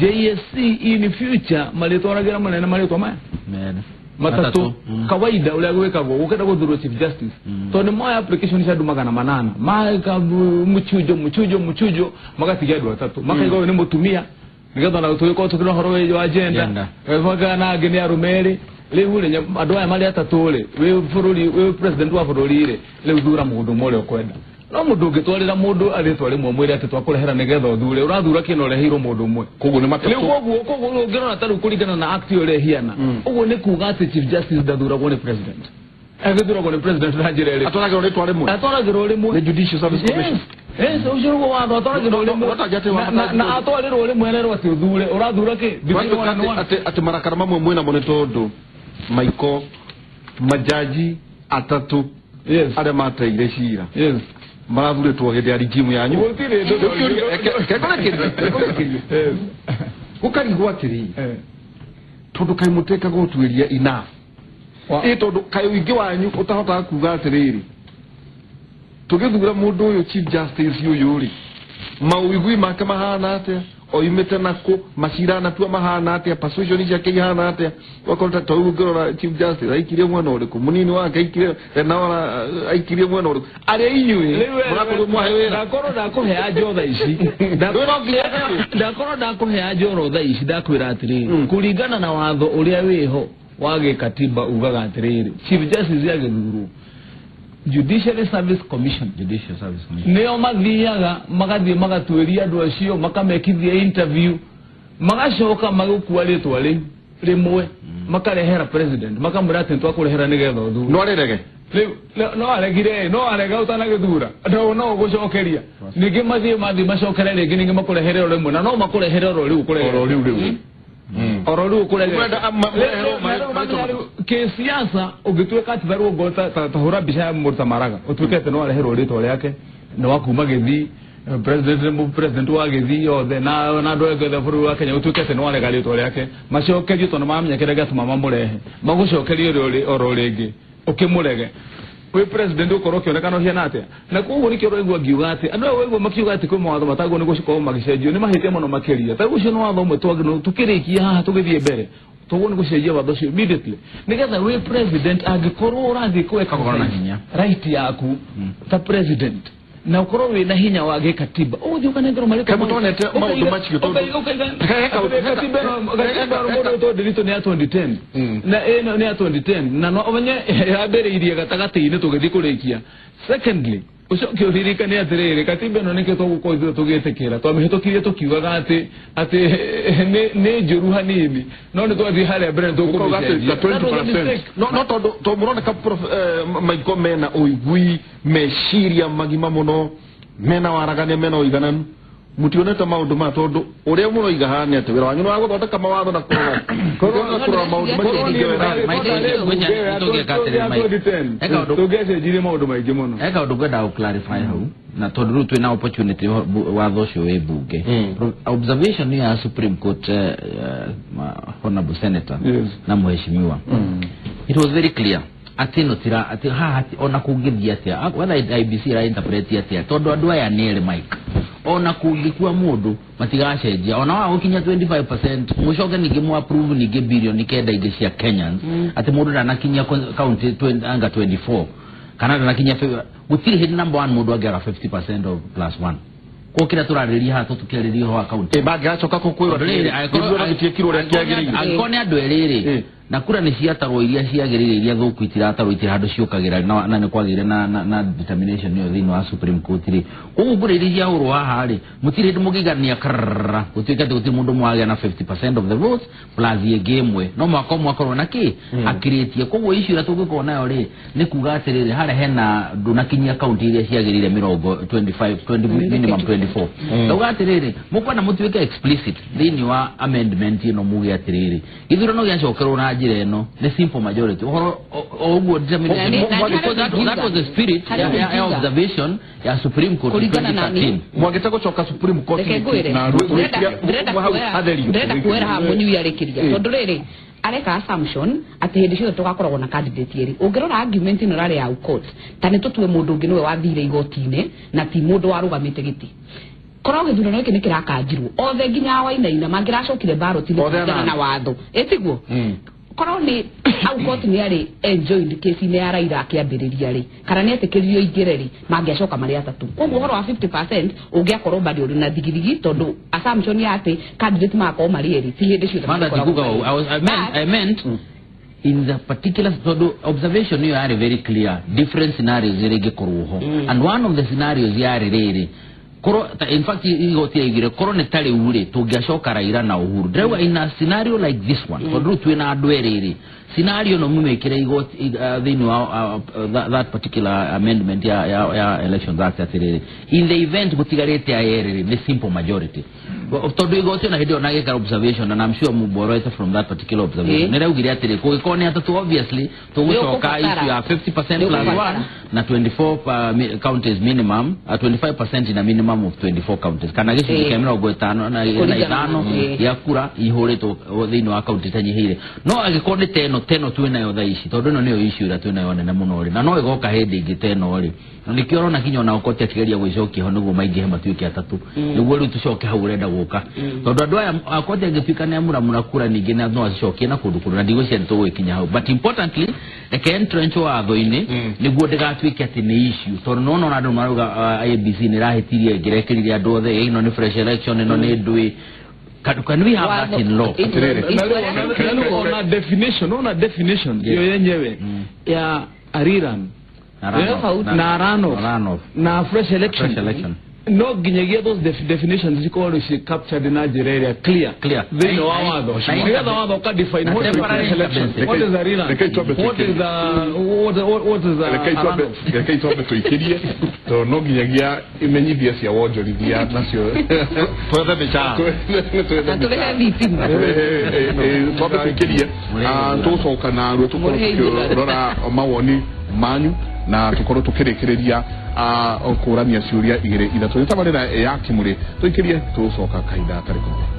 JSC in future marĩtwaragĩra manene marĩtwa maya Merĩ. matatũ kawaida ũrĩa gwĩkagwo gũkĩenda gũthurwo chief justice, tondũ nĩ moya application cia andũ 800 maka mũchunjo mũchunjo mũchunjo, magatigia andũ atatũ, makaiga ũyũ nĩ mũtumia nĩgetha ona tũgĩkorwo tũkĩra ũhoro wa gender, Gender. na angĩ nĩ arũme erĩ. Rĩu rĩ, andũ aya marĩ atatũ rĩ, wĩ bũrũri wĩ president wa bũrũri rĩ, rĩu thura mũndũ ũmwe ũrĩa ũkwenda. No mũndũ ũngĩtwarĩra mũndũ arĩtwa rĩmwe mwĩre atĩ twakũrehera nĩgetha ũthure, ũrathura kĩna ũreheirwo mũndũ ũmwe. Koguo nĩ Rĩu matatũ. Koguo ũngĩrora ta rĩu kũringana na act ĩyo ũrĩa ĩhiana, ũguo nĩ kuga atĩ chief justice ndathuragwo nĩ president, agĩthuragwo nĩ president na njĩra ĩrĩkũ? Atwaragĩrwo rĩtwa rĩmwe. Atwaragĩrwo rĩmwe. Nĩ Judicial Service Commission. Yes, ũcio nĩguo watho, atwaragĩrwo rĩmwe. No, no, atĩ wa- Na atwarĩrwo rĩmwe ererwo atĩ ũthure, ũrathura kĩ between one and one. Atĩ marakara mamwe mwĩnamo nĩ tondũ maiko majaji atatũ arĩa mateire cira marathurĩtwo hĩndĩ ya rigimu yanyu. Gũtirĩ Kekũrekerio gũkarigwo atĩrĩ, tondũ kaĩ mũtĩkaga ũtuĩria enough, ĩ tondũ kaĩ ũingĩ wanyu ũtahotaga kuga atĩrĩrĩ, tũgĩthura mũndũ ũyũ chief justice ũyũ rĩ, maũigui make mahana atĩa, oimĩte nakũ, macira anatua mahana atĩa, persuasion ciake ihana atĩa. Wakorwo ta rĩu ũngĩrora chief justice aikirie mwena ũrĩkũ, mũnini wake aikirie Lenaola aikirie mwena ũrĩkũ, arĩa inyuĩ mũrakorirwo mwahe wĩra. Ndakorwo ndakũhea njoro thaa ici, ndakorwo ndakũhea njoro thaa ici, ndakwĩra atĩrĩrĩ, kũringana na watho ũrĩa wĩho wa gĩkatiba ugaga atĩrĩrĩ, chief justice agĩthurwo, Judiciary Service Commission, Judicial Service Commission, nĩo mathiaga magathiĩ magatuĩria andũ acio, makamekithia interview, magacoka magũkua rĩtwa rĩu. rĩmwe makarehera president makamwĩra atĩ twakũrehera nĩgetha ũthure no arerege no aregire no arega ũtanagĩthura no ũgũcokeria ningĩ mathiĩ macokere rĩngĩ ningĩ makũrehere o rĩmwe na no makũrehere oro rĩu ũkũrehere oro rĩu oro rĩu ũkũrehere kĩsiasa ũngĩtuĩka atĩ tharũngo ta hũra mbica ya mũndũ ta Maraga ũtuĩke atĩ no areherwo rĩtwa rĩake nĩ wa kuma Gĩthii president wa Gĩthii yothe na andũ othe bũrũri wa Kenya ũtuĩke atĩ no arega rĩtwa rĩake macokerio tondũ mamenya kĩrĩa gĩatũma mamũrehe magũcokerie oro rĩngĩ ũkĩmũrege wĩ president ũkorwo ũkĩonekana ũhiana atĩa na koguo nĩkĩo ũraigua ngiuga atĩ andũ aya waigua makiuga atĩ kwĩ mawatho matagwo nĩ gũkorwo magĩcenjio nĩ mahĩtia mũno makĩria ta ũcio nĩ watho ũmwe twagĩrĩirwo tũkĩrĩkia haha tũgĩthiĩ mbere toguo nĩ gũcenjia watho ũcio immediately nĩgetha wĩ president angĩkorwo ũrathiĩ kũ right yaku ta president na ukorwo wĩna hinya wa gĩkatiba ũgũthiĩ ũkanengerwo marĩtwa Kamutonete maũndũ macio tondũ katiba mũndũ wĩtwo Ndiritu nĩ ya 2010 na ĩno nĩ ya 2010 na no ũmenye yambĩrĩirie gatagatĩ-inĩ tũgĩthiĩ kũrĩkia. Secondly ũcoke ũririkane atĩrĩrĩ katiba ĩno nĩkĩo tũgũkorwo ithuĩ tũgĩtĩkĩra twamĩhĩtũkirie tũkiugaga atĩ nĩ njũru hanini no nĩ twathiĩ harĩa mbere tũkũmĩcenjia 20%. No tondũ mũroneka Maiko mena ũigui meciria magima mũno mena waragania mena ũigananu mutionete maũndũ ma tondũ ũrĩa mũroiga haha nĩ atĩ wĩra wanyu nĩ wa gũthondeka mawatho na kũrora maũndũ macio tũngĩacenjirie maũndũ maingĩ mũno. He kaũndũ ngwenda gũ clarify hau na tondũ rĩu twĩna opportunity watho ũcio wĩ bunge. Observation ya Supreme Court honorable senator na mheshimiwa, it was very clear atĩ no tira atĩ haha ona kũngĩthiĩ atĩa whether IEBC ĩra interpret atĩa tondũ andũ aya nĩ erĩ Mike ona kũngĩkua mũndũ matigacenjia ona wa gũkinya 25% mũcoke ningĩ mu approve ningĩ bilioni 9 ingĩ cia Kenyans atĩ mũndũ ndanakinyia county anga 24 kana ndanakinyia gũtirĩ hĩndĩ number 1 mũndũ angĩaga 50% of plus 1 koguo kĩrĩa tũrarĩrĩria haha tũkĩarĩria ũhoro wa county mangĩgacoka kũkwĩrwo gĩthurano gĩtiekirwo ũrĩa kĩagĩrĩire angĩkorwo nĩ andũ erĩ rĩ na kura nĩ ciatarwo iria ciagĩrĩire iria thũku itiratarwo itirĩ handũ ciũkagĩra na nĩ kwagĩire na determination ĩyo thĩinĩ wa Supreme Court rĩ koguo kura iria ciahũrwo haha rĩ mũtirĩ hĩndĩ mũngĩigania karara gũtuĩke atĩ gũtirĩ mũndũ mwagĩa na 50% of the votes plus ĩngĩ ĩmwe no mwaka ũmwe akorwo na kĩ akirĩtie koguo issue ĩrĩa tũngĩkorwo nayo rĩ nĩ kuga atĩrĩrĩ harĩa hena ndũnakinyia kaunti iria ciagĩrĩire 25 minimum 24 ndauga atĩrĩrĩ mũkwenda mũtuĩke explicit thĩinĩ wa amendment ĩno muge atĩrĩrĩ gĩthurano gĩacokerwo na njĩra ĩno nĩ simple majority ũhoro ũguo that was the spirit ya observation ya Supreme Court 2013 mwagĩte gũcoka Supreme Court na ndĩrenda kuoera haha mũnyui arĩkĩria tondũ rĩrĩ areka assumption atĩ hĩndĩ ciothe tũgakoragwo na candidate erĩ ũngĩrora argument ĩno ĩrarĩ ya court ta nĩ tũtue mũndũ ũngĩ nĩwe wathire igoti-inĩ na ti mũndũ warũgamĩte gĩtĩ korwo gĩthurano gĩkĩ nĩ kĩrakanjirwo othe nginya Wainaina mangĩracokire ballot-inĩ kũringana na watho ĩtiguo korwo nĩ au court nĩ arĩ enjoined case-inĩ ya Raila akĩambĩrĩria rĩ kana nĩ etĩkĩririo ingĩre rĩ mangĩacoka marĩ atatũ koguo ũhoro wa 50% ũngĩakorwo bado ũrĩ na thigithigi tondũ assumption ya atĩ candidate magakorwo marĩ erĩ ti hĩndĩ ciothe. I meant in the particular observation you are very clear different scenarios iria ingĩkorwo ho and one of the scenarios yarĩ rĩrĩ koro in fact igoti yaigire koro nĩ ta rĩu rĩ tũngĩacoka Raila na Uhuru ndĩrauga in a scenario like this one tondũ rĩu twĩna andũ erĩ rĩ scenario no mumĩkĩre igoti thĩinĩ wa that particular amendment ya Elections Act atĩrĩrĩ in the event gũtigarĩte aya erĩ rĩ nĩ simple majority tondũ igoti ona hĩndĩ ĩyo nagĩka observation and I'm sure mũborete from that particular observation nĩraugire atĩrĩ kũngĩkorwo nĩ atatũ obviously tũgũcoka issue ya 50% plus 1 na 24 counties minimum 25% in a minimum of 24 counties kana gĩcunjĩ kĩa 55 gĩa kura ihũrĩtwo thĩinĩ wa kaunti itanyihĩire no angĩkorwo nĩ teno twĩnayo thaa ici tondũ ĩno nĩyo issue ĩrĩa twĩnayo nene mũno rĩ na no ĩgoka hĩndĩ ĩngĩ teno rĩ na nĩkĩo ũrona kinya ona ũkoti akĩgeria gwĩcokia ho nĩguo maingĩhe matuĩke atatũ nĩguo rĩu tũcoke hau ũrenda gũka tondũ andũ aya akoti angĩtuĩka nĩ amuramura kura ningĩ no acicokie na kũndũ kũndũ na ndigwĩciria nĩ tũgũgĩkinya hau but importantly reke entrench watho-inĩ nĩguo ndĩgatuĩke atĩ nĩ issue tondũ nĩwona ona andũ marauga IEBC nĩ ĩrahĩtirie ĩngĩrekereria andũ othe ĩno nĩ fresh election ĩno nĩ ndũĩ. Can we have that in law? Ona definition hiyo yenyewe ya a rerun na runoff na fresh election No nginyagia those definitions cikorwo ci captured na njĩra ĩrĩa clear Clear. thĩinĩ wa watho, nĩgetha watho ũka define what is temporary election, intervention. what is a rerun, Rekei twambe what is a what is a Rekei twambe runoff. Rekei twambe tũikĩrie, tondũ no nginyagia imenyithia cia wonjorithia nacio Twethe mĩcara. Na tũrĩhe thitima. Twambe tũikĩrie, tũgũcoka naruo tũkorwo Mũrĩhe ihinda. tũkĩrora mawoni manyu na tũkorwo tũkĩrĩkĩrĩria kũrania ciũria igĩrĩ ithatũ. Nĩ tabarĩra ya Kĩmũrĩ. Tũikĩrie, tũgũcoka kahinda gatarĩ kũnene.